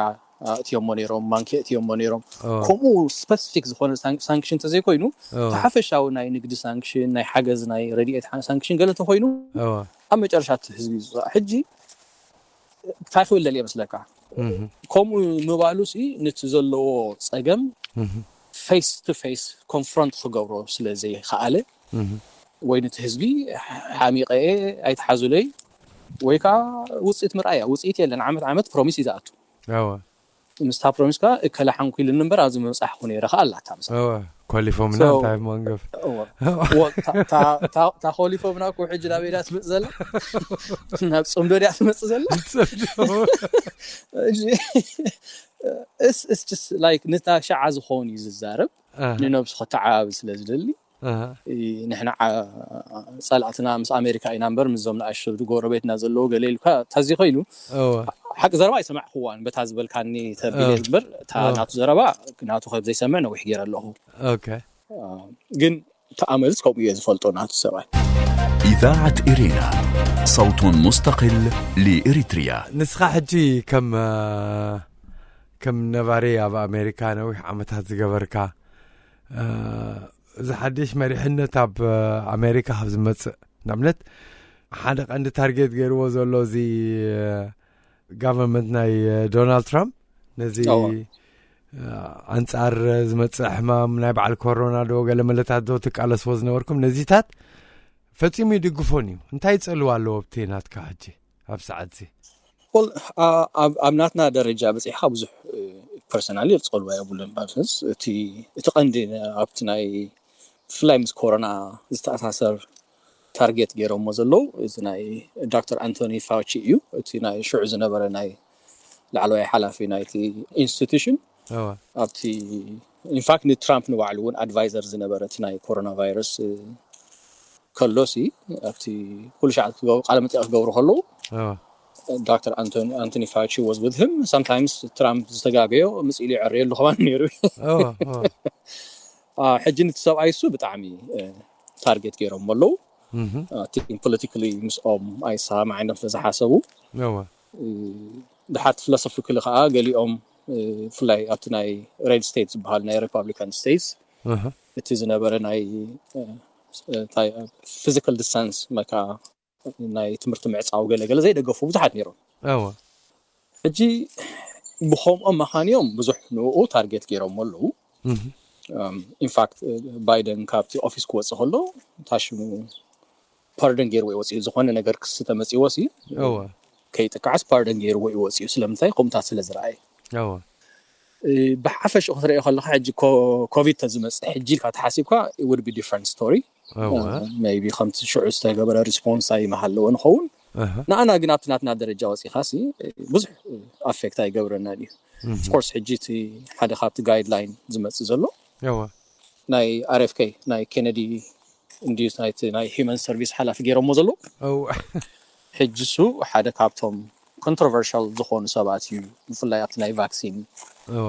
እትዮሞ ነይሮም ማንኪ እትዮሞ ነይሮም እወ ከምኡ ስፐሲፊክ ዝኾነ ሳንክሽን ተዘይኮይኑ እወ ተሓፈሻዊ ናይ ንግዲ ሳንክሽን ናይ ሓገዝ ናይ ረድኤት ሳንክሽን ገለ ተኮይኑ እወ ኣብ መጨረሻ እቲ ህዝቢ እዩ ዝውፃእ ሕጂ እንታይ ክብል ደልየ መስለካ እህ ከምኡ ምባሉ ሲ ነቲ ዘለዎ ፀገም እህ face to face confront ክገብሮ ስለ ዘይከኣለ እህ ወይ ነቲ ህዝቢ ሓሚቀ እየ ኣይትሓዙለይ ወይ ከዓ ውፅኢት ምርኣያ ውፅኢት የለን ዓመት ዓመት ፕሮሚስ እዩ ዝኣቱ እወ ምስታ ፕሮሚስ ከዓ እከለ ሓንኩ ኢሉኒ እምበር ኣብዚ ምብፃሕኩ ነይረ ከዓ ኣላታ ምሳ እወ ኮሊፎምና So- እንታይ መንገፍ እወ። እወ፣ እታ- እታ- እታ ኮሊፎምና እኮ ሕጂ ናበይ ድያ ትመፅእ ዘላ ናብ ፅምዶ ድያ ትመፅእ ዘላ ዝፀብዶ እሺ። It's- it's just like ነታ ሸዓ ዝኾን እዩ ዝዛረብ እህ ንነብሱ ከተዓባቢ ስለ ዝደሊ እህ እ፣ ንሕና ዓ- ፀላእትና ምስ ኣሜሪካ ኢና እምበር ምስዞም ንኣሽቱ ጎረቤትና ዘለዉ ገለ ኢልካ ተዚ ኮይኑ እወ ሓቂ ዘረባ ኣይሰማዕክዋን በታ ዝበልካኒ ተቢለ እወ እምበር እታ እወ ናቱ ዘረባ ናቱ ከብ ዘይሰምዕ ነዊሕ ገይረ ኣለኹ ኦኬ አ፣ ግን ተኣመልስ ከምኡ እየ ዝፈልጦ ናቱ ሰብኣይ إذاعة إرينا، صوت مستقل لإريتريا. ንስኻ ሕጂ ከም እ፣ ከም ነባሪ ኣብ ኣሜሪካ ነዊሕ ዓመታት ዝገበርካ እ፣ እዚ ሓድሽ መሪሕነት ኣብ እ፣ ኣሜሪካ ካብ ዝመፅእ ንኣብነት ሓደ ቀንዲ ታርጌት ገይርዎ ዘሎ እዚ እ፣ ጋቨርንመንት ናይ እ፣ ዶናልድ ትራምፕ ነዚ እወ እ፣ ኣንጻር ዝመጽእ ሕማም ናይ በዓል ኮሮና ዶ ገለ መለታት ዶ ትቃለስዎ ዝነበርኩም ነዚታት ፈጺሙ ይድግፎን እዩ። እንታይ ይጸልዋ ኣለዎ ኣብቲ ናትካ ሕጂ ኣብ ሰዓት እዚ? Well፣ አ- ኣብ ኣብ ናትና ደረጃ በፂሕካ ብዙሕ ፐርሰናሊ ዝፀልዋ የብሉን ባስ እቲ እቲ ቀንዲ ኣብቲ ናይ ብፍላይ ምስ ኮሮና ዝተኣሳሰር ታርጌት ገይሮሞ ዘለዉ እዚ ናይ ዶክተር ኣንቶኒ ፋውቺ እዩ እቲ ናይ ሽዑ ዝነበረ ናይ ላዕለዋይ ሓላፊ ናይቲ ኢንስቲቱሽን እወ ኣብቲ ኢንፋክት ንትራምፕ ንባዕሉ እውን ኣድቫይዘር ዝነበረ እቲ ናይ ኮሮና ቫይረስ ከሎሲ ኣብቲ ኩሉ ሻዕ ቃለ መጠይቅ ክገብሩ ከለዉ እወ ዶክተር ኣንቶኒ ፋውቺ was with him sometimes ትራምፕ ዝተጋገዮ ምፅኢሉ ይዕርየሉ ከማን ነይሩ እወ እወ አ፣ ሕጂ ነቲ ሰብኣይ እሱ ብጣዕሚ ታርጌት ገይሮም ኣለዉ እህ ፖለቲካሊ ምስኦም ኣይሰማማዓይኖም ስለ ዝሓሰቡ እወ ድሓር ፊሎሶፊካሊ ከዓ ገሊኦም እ፣ ብፍላይ ኣብቲ ናይ ሬድ ስቴትስ ዝበሃል ናይ ሪፐብሊካን ስቴትስ እህ እቲ ዝነበረ ናይ ፊዚካል ዲስታንስ መካ ናይ ትምህርቲ ምዕፃው ገለገለ ዘይደገፉ ብዙሓት ነይሮም እወ ሕጂ ብከምኦም መኻንዮም ብዙሕ ንኡ ታርጌት ገይሮም ኣለዉ እህ ኢንፋክት ባይደን ካብቲ ኦፊስ ክወፅእ ከሎ ታሽሙ ፓርደን ገይርዎ ይወፅኡ ዝኾነ ነገር ክሲ ተመፅዎ ሲ እወ ከይጥቃዕስ ፓርደን ገይርዎ ይወፅኡ ስለምንታይ ከምታት ስለ ዝረኣየ እወ እ፣ ብሓፈሽኡ ክትሪኦ ከለካ ሕጂ ኮ- ኮቪድ ተዝመፅእ ሕጂ ኢልካ ተሓሲብካ would be different story እወ maybe ከምቲ ሽዑ ዝተገበረ ሪስፖንስ ኣይመሃለዎ ንኸውን እህ ንኣና ግን ኣብቲ ናትና ደረጃ ወፂኻሲ ብዙሕ ኣፌክት ኣይገብረናን እዩ እህ ኦፍኮርስ ሕጂ እቲ ሓደ ካብቲ ጋይድላይን ዝመፅእ ዘሎ እወ ናይ ኣርኤፍኬ ናይ ኬነዲ ኢንስቲትዩት ናይቲ ናይ ሂማን ሰርቪስ ሓላፊ ገይሮሞ ዘለዉ እወ ሕጂ እሱ ሓደ ካብቶም ኮንትሮቨርሻል ዝኾኑ ሰባት እዩ ብፍላይ ኣብቲ ናይ ቫክሲን እወ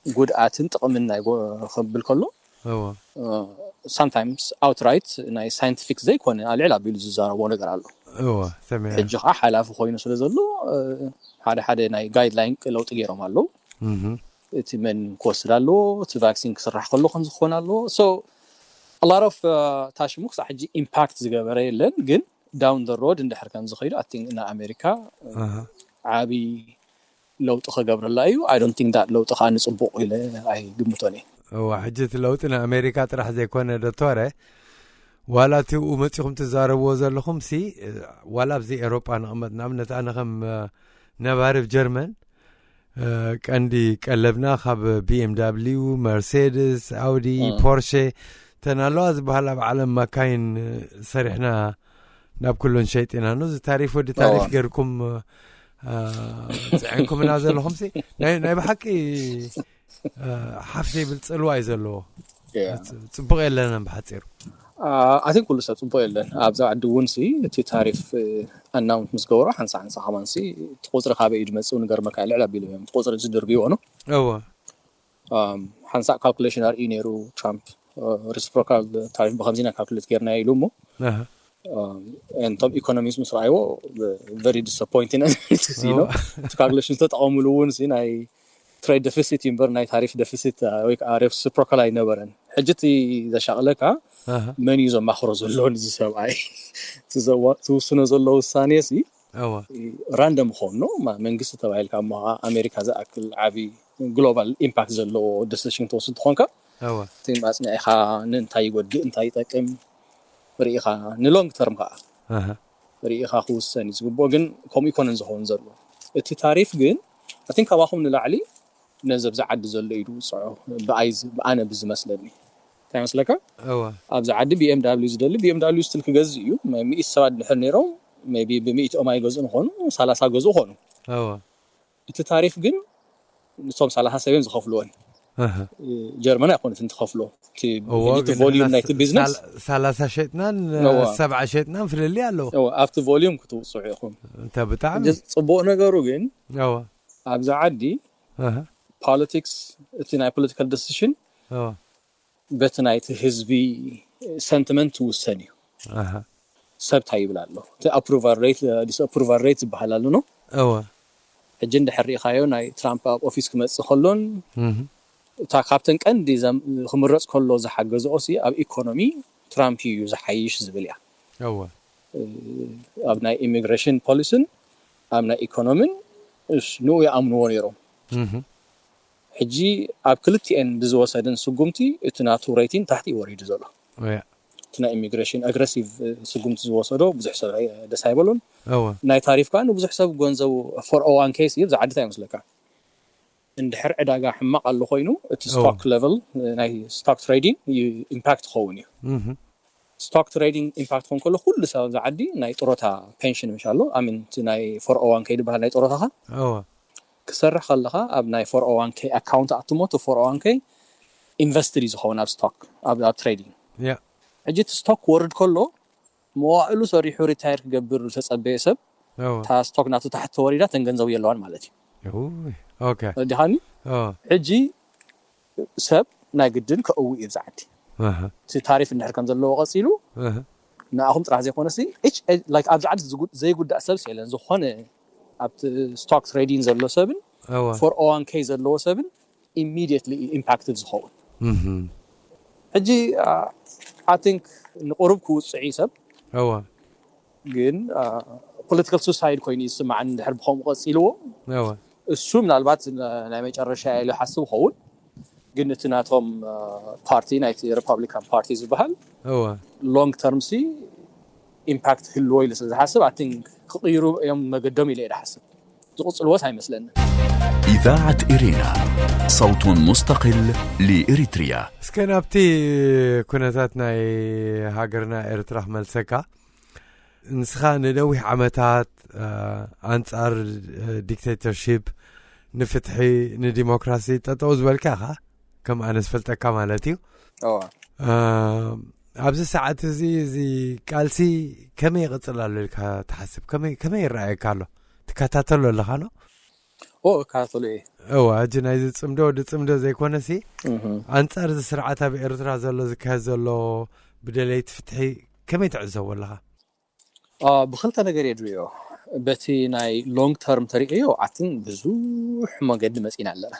ጉድኣትን ጥቕምን ናይ ጎ- ክብል ከሎ እወ sometimes outright ናይ scientific ዘይኮነ ኣልዕል ኣቢሉ ዝዛረቦ ነገር ኣሎ። እወ ሰሚዐ። ሕጂ ከዓ ሓላፊ ኮይኑ ስለ ዘሎ ሓደ ሓደ ናይ guideline ለውጢ ገይሮም ኣለዉ። እቲ መን ክወስድ ኣለዎ፣ እቲ vaccine ክስራሕ ከሎ ከምዚ ክኾን ኣለዎ። So a lot of ታሽሙ ክሳብ ሕጂ impact ዝገበረ የለን፣ ግን down the road እንድሕር ከም ዝኸይዱ ኣቲ ን ኣሜሪካ ዓብዪ ለውጢ ክገብረላ እዩ። I don't think that ለውጢ ከዓ ንፅቡቕ ኢለ ኣይግምቶን እየ። እዋ ሕጂ እቲ ለውጢ ንኣሜሪካ ጥራሕ ዘይኮነ ዶክተረ፣ ዋላ እቲ ኡ መፂኹም ትዛረብዎ ዘለኹም ሲ ዋላ ኣብዚ ኤሮጳ ንቕመጥ ንኣብነት ኣነ ከም ነባሪ ብ ጀርመን ቀንዲ ቀለብና ካብ ቢኤምዳብሊዩ፣ መርሴድስ፣ ኣውዲ፣ ፖርሼ ተን ኣለዋ ዝበሃላ ኣብ ዓለም መካይን ሰሪሕና ናብ ኩሉ ንሸይጥ ኢና። ነዚ ታሪፍ ወዲ ታሪፍ ገርኩም ፅዕንኩምና ዘለኹም ሲ ናይ ብሓቂ ሓፍ ዘይብል ፅልዋ እዩ ዘለዎ። ፅቡቕ የለንን ብሓፂሩ። ኣትን ኩሉ ሰብ ፅቡቕ የለን። ኣብዛ ዓዲ እውን ሲ እቲ ታሪፍ ኣናውንት ምስ ገበሮ ሓንሳ ሓንሳ ከማን ሲ እቲ ቁፅሪ ካበይ እዩ ዝመፅእ ንገርመካ ልዕል ኣቢሉ እዮም እቲ ቁፅሪ ዝድርብዎ ነው። እወ ሓንሳእ ካልኩሌሽን ኣርእዩ ነይሩ ትራምፕ፣ ሪስፕሮካል ታሪፍ ብከምዚና ካልኩሌት ጌርና ኢሉ እሞ እቶም ኢኮኖሚስት ምስ ረኣይዎ very disappointing ነው። እቲ ካልኩሌሽን ዝተጠቐሙሉ እውን ሲ ናይ ትሬድ ደፊሲት እዩ እምበር ናይ ታሪፍ ደፊሲት ወይ ከዓ ሬሲፕሮካል ኣይነበረን። ሕጂ እቲ ዘሻቕለካ መን እዩ ዘማኽሮ ዘሎ ንዚ ሰብኣይ ዝውስኖ ዘሎ ውሳኔ ሲ እወ ራንደም ኾኖ መንግስቲ ተባሂልካ እሞ ከዓ ኣሜሪካ ዝኣክል ዓብዪ ግሎባል ኢምፓክት ዘለዎ ዲሲሽን ትወስድ ትኾንካ እወ እቲ ኣፅኒዕኻ ንእንታይ ይጎድእ እንታይ ይጠቅም ርኢኻ ንሎንግ ተርም ከዓ ኣሃ ርኢኻ ክውሰን እዩ ዝግብኦ። ግን ከምኡ ይኮነን ዝኸውን ዘሎ። እቲ ታሪፍ ግን ኣን ካባኹም ንላዕሊ ነዚ ኣብዚ ዓዲ ዘሎ እዩ ዝውፅዖ። ብኣይ ዝ- ብኣነ ብዝመስለኒ እንታይ መስለካ? እወ ኣብዚ ዓዲ ቢኤምዳብሊዩ ዝደሊ ቢኤምዳብሊዩ ስትል ክገዝእ እዩ። ሚእቲ ሰባት ድሕር ነይሮም ቢ ብሚእቲኦም ኣይገዝኡ ንኾኑ ሰላሳ ገዝኡ ኾኑ። እወ እቲ ታሪፍ ግን ንሶም ሰላሳ ሰብ እዮም ዝኸፍልዎን። ኣሃ ጀርመን ኣይኮነትን ትኸፍሎ። እቲ እዎ ሕጂ እቲ ግን ቮሊዩም ንሕና ናይቲ ቢዝነስ ሳል- ሰላሳ ሸጥናን እወ። ሰብዓ ሸጥናን ፍልልይ ኣለዎ። እወ፣ ኣብቲ ቮሊዩም ክትውፅዑ ኢኹም። እንተ ብጣዕሚ ሕጂ ፅቡቕ ነገሩ ግን እወ ኣብዚ ዓዲ ኣሃ ፖለቲክስ እቲ ናይ ፖለቲካል ዲሲሽን እወ በቲ ናይቲ ህዝቢ ሰንቲመንት ትውሰን እዩ። ኣሃ ሰብ እንታይ ይብል ኣሎ እቲ ኣፕሩቫል ሬት ዲስኣፕሩቫል ሬት ዝበሃል ኣሎ ነው። እወ ሕጂ እንድሕር ርኢኻዮ ናይ ትራምፕ ኣብ ኦፊስ ክመፅእ ከሎን እህ እታ ካብተን ቀንዲ ዘም- ክምረፅ ከሎ ዝሓገዝኦ ሲ ኣብ ኢኮኖሚ ትራምፕ እዩ ዝሓይሽ ዝብል እያ። እወ ኣብ ናይ ኢሚግሬሽን ፖሊስን ኣብ ናይ ኢኮኖሚን እስ- ንኡ ይኣምንዎ ነይሮም። እህ ሕጂ ኣብ ክልቲኤን ብዝወሰደን ስጉምቲ እቲ ናቱ ሬቲን ታሕቲ እዩ ወሪዱ ዘሎ። እያ እቲ ናይ ኢሚግሬሽን ኣግረሲቭ ስጉምቲ ዝወሰዶ ብዙሕ ሰብ ኣይ- ደስ ኣይበሉን። እወ ናይ ታሪፍ ከዓ ንብዙሕ ሰብ ገንዘቡ ፎር ኦ ዋን ኬ ሲ ብዝዓድታ ይመስለካ እንድሕር ዕዳጋ ሕማቕ ኣሎ ኮይኑ እቲ እወ ስቶክ ሌቨል ናይ ስቶክ ትሬዲንግ ኢምፓክት ክኸውን እዩ። እህ ስቶክ ትሬዲንግ ኢምፓክት ክኸውን ከሎ ኩሉ ሰብ ኣብዚ ዓዲ ናይ ጥሮታ ፔንሽን ምሽ ኣሎ ኣሚን እቲ ናይ ፎር ኦ ዋን ኬ ዝበሃል ናይ ጥሮታኻ እወ ክሰርሕ ከለኻ ኣብ ናይ ፎር ኦ ዋን ኬ ኣካውንት ኣትሞ እቲ ፎር ኦ ዋን ኬ ኢንቨስትድ እዩ ዝኸውን ኣብ ስቶክ ኣብ ኣብ ትሬዲንግ። ያ ሕጂ እቲ ስቶክ ክወርድ ከሎ መዋእሉ ሰሪሑ ሪታየር ክገብር ዝተፀበየ ሰብ እወ እታ ስቶክ ናቱ ታሕቲ ተወሪዳ ተን ገንዘቡ የለዋን ማለት እዩ። ውይ ኦኬ ረዲኻኒ እወ ሕጂ ሰብ ናይ ግድን ከእው እዩ ብዛዕዲ ኣሃ እቲ ታሪፍ እንድሕር ከም ዘለዎ ቀፂሉ እህ ንኣኹም ጥራሕ ዘይኮነሲ እች ላይክ ኣብዚ ዓዲ ዝጉድ- ዘይጉዳእ ሰብ የለን። ዝኾነ ኣብቲ ስቶክ ትሬዲንግ ዘሎ ሰብን እወ ፎር ኦ ዋን ኬ ዘለዎ ሰብን ኢሚዲየትሊ ኢምፓክትድ ዝኸውን። እህ ሕጂ ኣይ ቲንክ ንቁሩብ ክውፅዕ እዩ ሰብ እወ ግን ፖለቲካል ሱሳይድ ኮይኑ ይስማዓኒ እንድሕር ብከምኡ ቀፂልዎ እወ እሱ ምናልባት ናይ መጨረሻ ኢሉ ሓስብ ኸውን። ግን እቲ ናቶም ፓርቲ ናይቲ ሪፐብሊካን ፓርቲ ዝበሃል እወ ሎንግ ተርም ሲ ኢምፓክት ህልዎ ኢሉ ስለ ዝሓስብ ኣይ ቲንክ ክቕይሩ እዮም መገዶም ኢለ እየ ዝሓስብ። ዝቕፅልዎስ ኣይመስለንን። إذاعة إرينا، صوت مستقل لإريتريا. እስከ ናብቲ ኩነታት ናይ ሃገርና ኤርትራ ክመልሰካ። ንስኻ ንነዊሕ ዓመታት ኣንጻር ዲክቴተርሺፕ ንፍትሒ ንዲሞክራሲ ጠጠው ዝበልካ ኢኻ፣ ከም ኣነ ዝፈልጠካ ማለት እዩ። ኣብዚ ሰዓት እዚ እዚ ቃልሲ ከመይ ይቕጽል ኣሎ ኢልካ ትሓስብ? ከመይ ይረኣየካ ኣሎ? ትከታተሎ ኣለኻ ዶ? ኦ እከታተሎ እየ። እዋ፣ ሕጂ ናይዚ ጽምዶ ወዲ ጽምዶ ዘይኮነሲ፣ ኣንጻር እዚ ስርዓት ኣብ ኤርትራ ዘሎ ዝካየድ ዘሎ ብደለይቲ ፍትሒ ከመይ ትዕዘቦ ኣለኻ? ብክልተ ነገር እየ ድሪኦ። በቲ ናይ ሎንግ ተርም ተሪእዮ ኣትን ብዙሕ መገዲ መፂና ኣለና።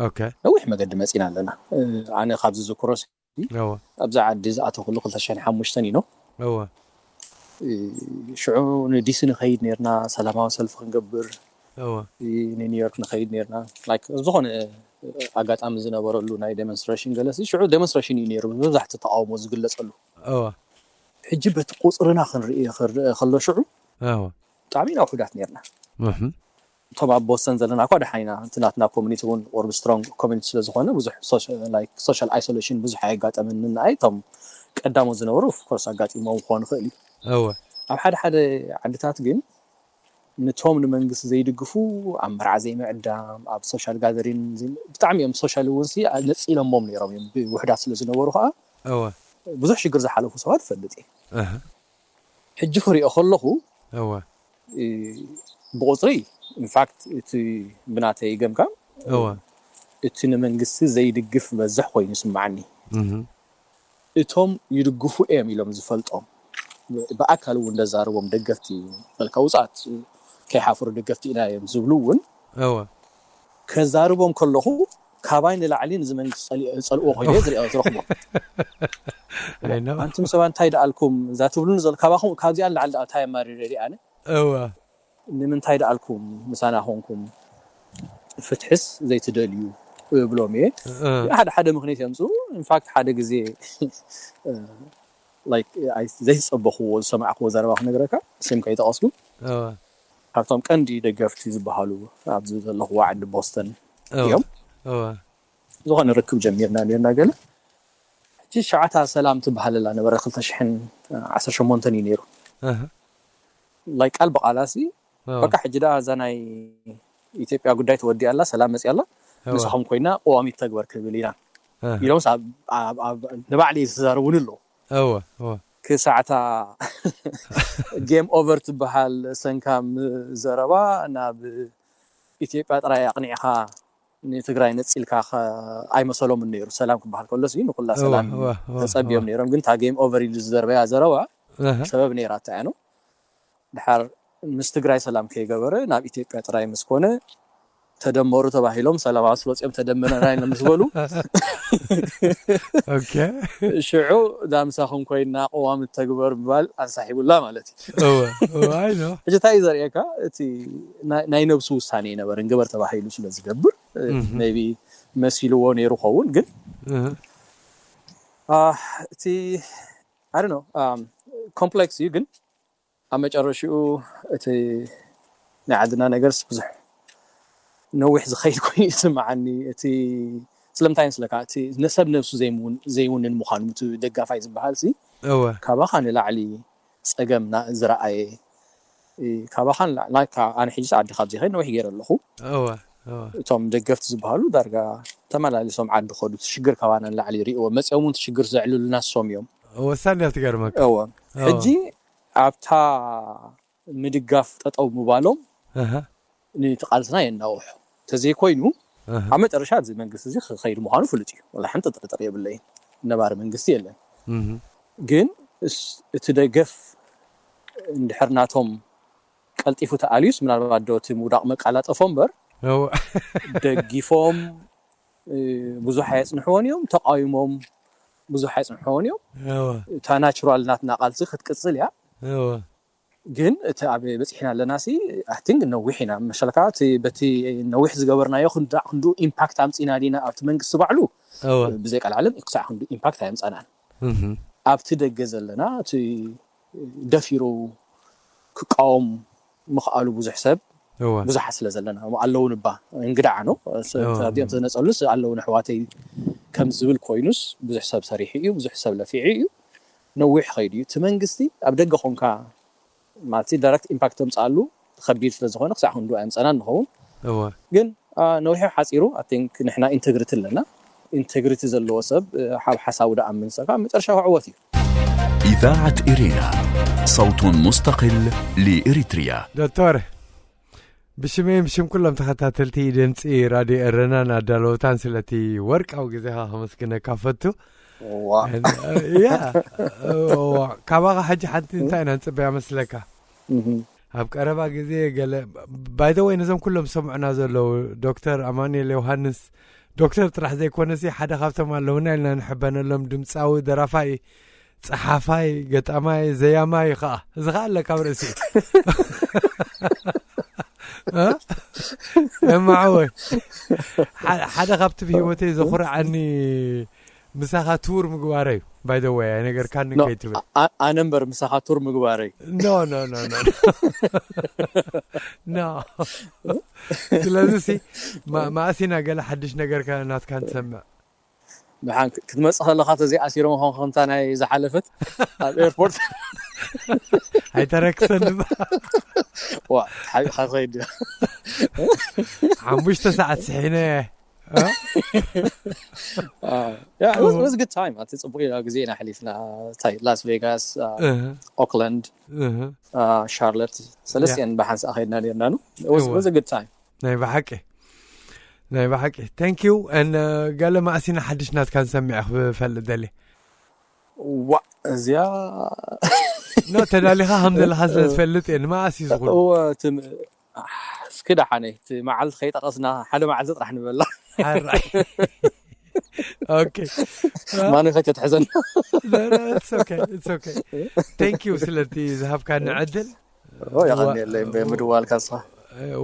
ኦኬ። ነዊሕ መገዲ መፂና ኣለና። ኣነ ካብ ዝዝክሮ እወ ኣብዚ ዓዲ ዝኣተኩሉ ክልተ ሽሕን ሓሙሽተን እዩ። እወ ሽዑ ንዲሲ ንኸይድ ነርና፣ ሰላማዊ ሰልፊ ክንገብር። እወ ንኒውዮርክ ንኸይድ ነርና። ላይክ ዝኾነ ኣጋጣሚ ዝነበረሉ ናይ ዴሞንስትሬሽን ገለሲ ሽዑ ዴሞንስትሬሽን እዩ ነይሩ መብዛሕቲ ተቃውሞ ዝግለጸሉ። እወ ሕጂ በቲ ቁፅርና ክንርኢ ክንርኢ ከሎ ሽዑ እወ ብጣዕሚ ኢና ውሑዳት ነርና። እህ እቶም ኣብ ቦስተን ዘለና እኳ ደሓን ኢና። እቲ ናትና ኮሚኒቲ እውን ወርብ ስትሮንግ ኮሚኒቲ ስለዝኾነ ብዙሕ ሶሻል ኣይሶሌሽን ብዙሕ ኣየጋጠመንን። ንኣይ እቶም ቀዳሞት ዝነበሩ ኦፍኮርስ ኣጋጢሞም ክኾን ይኽእል እዩ። እወ ኣብ ሓደ ሓደ ዓድታት ግን ንቶም ንመንግስቲ ዘይድግፉ ኣብ መርዓ ዘይምዕዳም፣ ኣብ ሶሻል ጋዘሪን ብጣዕሚ እዮም ሶሻል እውን ሲ ነፂሎሞም ነይሮም እዮም። ብውሕዳት ስለ ዝነበሩ ከዓ እወ ብዙሕ ሽግር ዝሓለፉ ሰባት እፈልጥ እየ። እህ ሕጂ ክሪኦ ከለኹ እወ ብቁፅሪ ኢንፋክት እቲ ብናተይ ገምጋም እወ እቲ ንመንግስቲ ዘይድግፍ በዝሕ ኮይኑ ይስምዓኒ። እህ እቶም ይድግፉ እዮም ኢሎም ዝፈልጦም ብኣካል እውን እንደዛርቦም ደገፍቲ በልካ ውፃት ከይሓፍሩ ደገፍቲ ኢና እዮም ዝብሉ እውን እወ ከዛርቦም ከለኹ ካባይ ንላዕሊ ንዚ መንግስቲ ፀሊ- ፀልእዎ ኮይኑ እየ ዝሪኦ ዝረኽቦ። I know። ኣንቱም ሰባት እንታይ ደኣልኩም እዛ ትብሉኒ ዘሎ ካባኹም ካብዚኣ ንላዕሊ ደኣ እንታይ ኣማሪረ ሪኣነ እወ ንምንታይ ደኣልኩም ምሳና ኮንኩም ፍትሕስ ዘይትደልዩ እብሎም እየ። እ ሓደ ሓደ ምክንያት የምፅኡ። ኢንፋክት ሓደ ግዜ like ኣይ- ዘይተፀበኽዎ ዝሰማዕክዎ ዘረባ ክነግረካ ስም ከይጠቐስኩ እወ ካብቶም ቀንዲ ደገፍቲ ዝበሃሉ ኣብዚ ዘለኽዎ ዓዲ ቦስተን እወ እዮም። እወ ዝኾነ ርክብ ጀሚርና ነርና ገለ ሕጂ ሸዓታ ሰላም ትበሃል ኣላ ነበረ ክልተ ሽሕን ዓሰርተ ሸሞንተን እዩ ነይሩ። እህ ላይ ቃል ብቃላ ሲ እወ በቃ ሕጂ ደኣ እዛ ናይ ኢትዮጵያ ጉዳይ ተወዲኣ ኣላ ሰላም መፅያ ኣላ እወ ንስኹም ኮይና ቅዋም ይተግበር ክብል ኢና እህ ኢሎምስ ኣብ- ኣብ- ኣብ- ንባዕሊ ዝተዛረቡኒ ኣለዉ። እወ እወ ክሳዕታ ጌም ኦቨር ትበሃል ሰንካም ዘረባ ናብ ኢትዮጵያ ጥራይ ኣቕኒዕኻ ንትግራይ ነፂልካ ከ- ኣይመሰሎምን ነይሩ። ሰላም ክበሃል ከሎሲ ንኩላ እወ ሰላም እወ እወ ተፀቢዮም ነይሮም። ግን እታ ጌም ኦቨር ኢሉ ዝዘርበያ ዘረባ እህ ሰበብ ነይራ እታ እያ ነው ድሓር ምስ ትግራይ ሰላም ከይገበረ ናብ ኢትዮጵያ ጥራይ ምስ ኮነ ተደመሩ ተባሂሎም ሰላማዊ ሰልፊ ወፂኦም ተደምረና ኢና ምስ በሉ ኦኬ ሽዑ ዳምሳኹም ኮይና ቅዋም ተግበር ምባል ኣንሳሒቡላ ማለት እዩ። እወ እወ I know። ሕጂ እንታይ እዩ ዘርእየካ? እቲ ናይ- ናይ ነብሱ ውሳኔ ነበረ ግበር ተባሂሉ ስለ ዝገብር እህ ሜይ ቢ መሲልዎ ነይሩ ኸውን ግን እህ አ፣ እቲ I don't know ኮምፕሌክስ እዩ ግን ኣብ መጨረሽኡ እቲ ናይ ዓድና ነገርስ ብዙሕ ነዊሕ ዝኸይድ ኮይኑ ይስምዓኒ። እቲ ስለምንታይ መስለካ እቲ ነሰብ ነብሱ ዘይምውን- ዘይውንን ምዃኑ እቲ ደጋፋይ ዝበሃል ሲ እወ ካባኻ ንላዕሊ ጸገም ና- ዝረኣየ እ፣ ካባኻ ንላ- like ኣነ ሕጂ ዓዲ ካብ ዘይኸይድ ነዊሕ ገይረ ኣለኹ። እወ እወ እቶም ደገፍቲ ዝበሃሉ ዳርጋ ተመላሊሶም ዓዲ ኸዱ። እቲ ሽግር ካባና ንላዕሊ ይርእዎ መፂኦም እውን እቲ ሽግር ዘዕልሉና ሶም እዮም። ወሳኒ እያ ትገርመካ። እወ እወ ሕጂ ኣብታ ምድጋፍ ጠጠው ምባሎም እህ ነቲ ቃልስና የናውሑ። ተዘይኮይኑ እህ ኣብ መጨረሻ እዚ መንግስቲ እዚ ክኸይድ ምዃኑ ፍሉጥ እዩ። ወላ ሓንቲ ጥርጥር የብለይን። ነባሪ መንግስቲ የለን። እህ ግን እስ- እቲ ደገፍ እንድሕር ናቶም ቀልጢፉ ተኣልዩስ ምናልባት ዶ እቲ ምውዳቕ መቃላጠፎ እምበር እወ ደጊፎም እ፣ ብዙሕ ኣየፅንሕዎን እዮም። ተቃዊሞም ብዙሕ ኣየፅንሕዎን እዮም። እወ እታ ናቹራል ናትና ቃልሲ ክትቅፅል እያ። እወ ግን እቲ ኣብ በፂሕና ኣለና ሲ ኣይ ቲንክ ነዊሕ ኢና መሸለካ እቲ በቲ ነዊሕ ዝገበርናዮ ክንዳዕ ክንዱ ኢምፓክት ኣምፂና ዲና ኣብቲ መንግስቲ ባዕሉ እወ ብዘይ ቀልዓለም ክሳዕ ክንዱ ኢምፓክት ኣየምፃናን። እህ ኣብቲ ደገ ዘለና እቲ ደፊሩ ክቃወም ምኽኣሉ ብዙሕ ሰብ እወ ብዙሓት ስለ ዘለና ኣለውን እባ እንግዳዓ ነው። እወ። እዚኦም ተነፀሉስ ኣለውን ኣሕዋተይ ከም ዝብል ኮይኑስ ብዙሕ ሰብ ሰሪሑ እዩ፣ ብዙሕ ሰብ ለፊዑ እዩ፣ ነዊሕ ኸይዱ እዩ። እቲ መንግስቲ ኣብ ደገ ኾንካ ማለት ዳይሬክት ኢምፓክት ተምፅኣሉ ከቢድ ስለ ዝኾነ ክሳዕ ክንዱ ኣየምፀናን ንኸውን። እወ ግን አ፣ ነዊሑ ሓፂሩ ኣይ ቲንክ ንሕና ኢንተግሪቲ ኣለና። ኢንተግሪቲ ዘለዎ ሰብ እ፣ ሓብ ሓሳቡ ደኣ ምንሰካ መጨረሻ ክዕወት እዩ። إذاعة إرينا، صوت مستقل لإريتريا. ዶክተር ብሽመይን ብሽም ኩሎም ተኸታተልቲ ድምፂ ራድዮ ኤረናን ኣዳለውታን ስለቲ ወርቃዊ ግዜኻ ከመስግነካ ፈቱ። ዋ ያ ካባኻ ሕጂ ሓንቲ እንታይ ኢና ንፅበያ መስለካ? ኣብ ቀረባ ግዜ ገለ ባይዘወይ ነዞም ኩሎም ዝሰምዑና ዘለዉ ዶክተር ኣማኑኤል ዮሃንስ ዶክተር ጥራሕ ዘይኮነሲ ሓደ ካብቶም ኣለውና ኢልና ንሕበነሎም ድምፃዊ፣ ደራፋይ፣ ፀሓፋይ፣ ገጣማይ፣ ዘያማይ ከዓ እዚ ከዓ ኣለካ ኣብ ርእሲ የማዓወይ ሓደ ካብቲ ብሂወተይ ዘኹርዓኒ ምሳኻ ቱር ምግባረይ ባይዘወይ ኣይነገርካኒ ከይትብል ኣነ እምበር ምሳኻ ቱር ምግባረይ ኖ ኖ ኖ ኖ ኖ ስለዚ ሲ ማእሲና ገለ ሓድሽ ነገር ናትካ ንሰምዕ ብሓን ክትመፅእ ከለኻ ተዘይኣሲሮ ምዃን ከምታ ናይ ዝሓለፈት ኣብ ኤርፖርት ኣይተረክሰን ዋ ሓቢኻ ትኸይድ ሓሙሽተ ሰዓት ስሒነ was good time ኣቲ ፅቡቅ ኢና ግዜና ሓሊፍና ታይ ላስ ቬጋስ ኦክላንድ ሻርለት ሰለስቲአን ብሓንሳእ ከይድና ነርና ኑ was good time ናይ ብሓቂ ናይ ብሓቂ thank you and ገለ ማእሲና ሓድሽ ናትካ ንሰሚዐ ክፈልጥ ደልየ ዋ እዚያ ኖ ተዳሊኻ ከም ዘለኻ ስለ ዝፈልጥ እየ ንመኣስ እዩ ዝኹሉ እወ ትም- እስኪ ደሓነ እቲ መዓልቲ ከይጠቐስና ሓደ መዓልቲ ጥራሕ ንበላ ሓራይ ኦኬ ማን ከይተትሕዘና thank you ስለቲ ዝሃብካኒ ዕድል የቐኒየለይ ምድዋልካ ንስኻ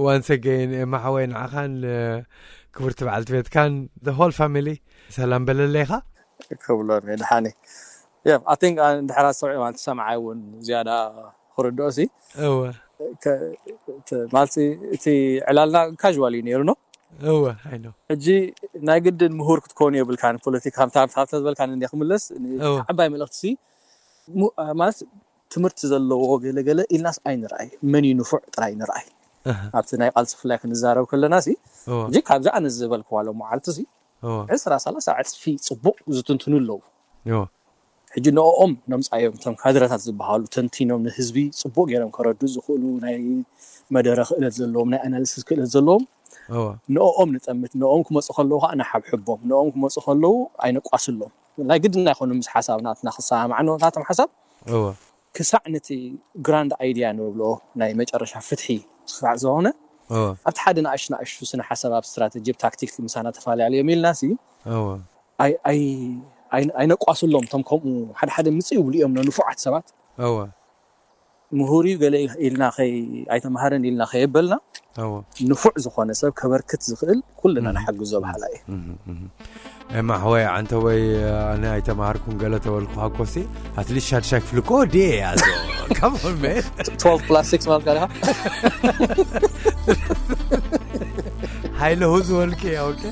ዋንስ ገይን ማሓወይ ንዓኻን ክብርቲ በዓልቲ ቤትካን the whole family ሰላም በለለይኻ ክብሎ ድሓኒ I think እንድሕር ኣስተውዒ ማለት ሰምዓይ እውን ዝያዳ ክርድኦ ሲ እወ ማለት እቲ ዕላልና ካዥዋል እዩ ነይሩ ነው እወ ኣይኖ ሕጂ ናይ ግድን ምሁር ክትኮኑ የብልካን ፖለቲካ ሃብታ ዝበልካን እንዲ ክምለስ እወ ዓባይ መልእክቲ ሲ ማለት ትምህርቲ ዘለዎ ገለገለ ኢልናስ ኣይንርኣይ መን እዩ ንፉዕ ጥራይ ንርኣይ ኣብቲ ናይ ቃልሲ ፍላይ ክንዛረብ ከለና ሲ እወ ሕጂ ካብዚ ኣነ ዝበልክዋ ሎ መዓልቲ ሲ እወ ዕስራ ሰላሳ ዕፅፊ ፅቡቅ ዝትንትኑ ኣለዉ እወ ሕጂ ንኦም ነምፃዮም እቶም ካድረታት ዝበሃሉ ተንቲኖም ንህዝቢ ፅቡቅ ገይሮም ከረዱ ዝኽእሉ ናይ መደረ ክእለት ዘለዎም ናይ ኣናሊሲስ ክእለት ዘለዎም እወ ንኦም ንጠምት ንኦም ክመፁ ከለዉ ከዓ ንሓብሕቦም ንኦም ክመፁ ከለዉ ኣይነቋስሎም ናይ ግድና ይኮኑ ምስ ሓሳብ ናትና ክሰማማዕ ናቶም ሓሳብ እወ ክሳዕ ነቲ ግራንድ ኣይድያ ንብሎ ናይ መጨረሻ ፍትሒ ክሳዕ ዝኾነ እወ ኣብቲ ሓደ ንኣሽ ንኣሹ ስነ ሓሳብ ኣብ ስትራተጂ ብ ታክቲክ ምሳና ተፈላለዮም ኢልና ሲ እወ ኣይ- ኣይ- ኣይ- ኣይነቋስሎም እቶም ከምኡ ሓደ ሓደ ምጽእ ይብሉ እዮም ንፉዓት ሰባት እወ ምሁር እዩ ገለ ኢልና ከይ ኣይተምሃረን ኢልና ከየበልና እወ ንፉዕ ዝኾነ ሰብ ከበርክት ዝኽእል ኩልና ንሓግዞ በሃላ እየ እማ ኣሕወይ ዓንተ ወይ ኣነ ኣይተማሃርኩን ገለ ተበልኩኻ ኮሲ ኣትሊስት ሻድሻይ ክፍሊ እኮ ወዲየ እያ ዞ ካሞን መ twelve plus six ማለት ካ ሃይለ ሁ ዝበልክ እያ ኦኬ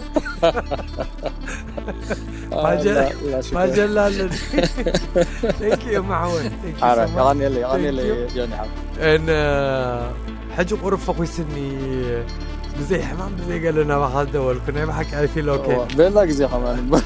ማጀላ ኣለኒ thank you ማሕወይ thank you so much የቐንየለ የቐንየለ Thank you. ዮኒ ሓው ን ሕጂ ቁሩብ ፈኹስኒ ብዘይ ሕማም ብዘይ ገለ ናባኻ ዝደወልኩ ናይ ብሓቂ I feel okay ቤላ ግዜ ከማን እምበር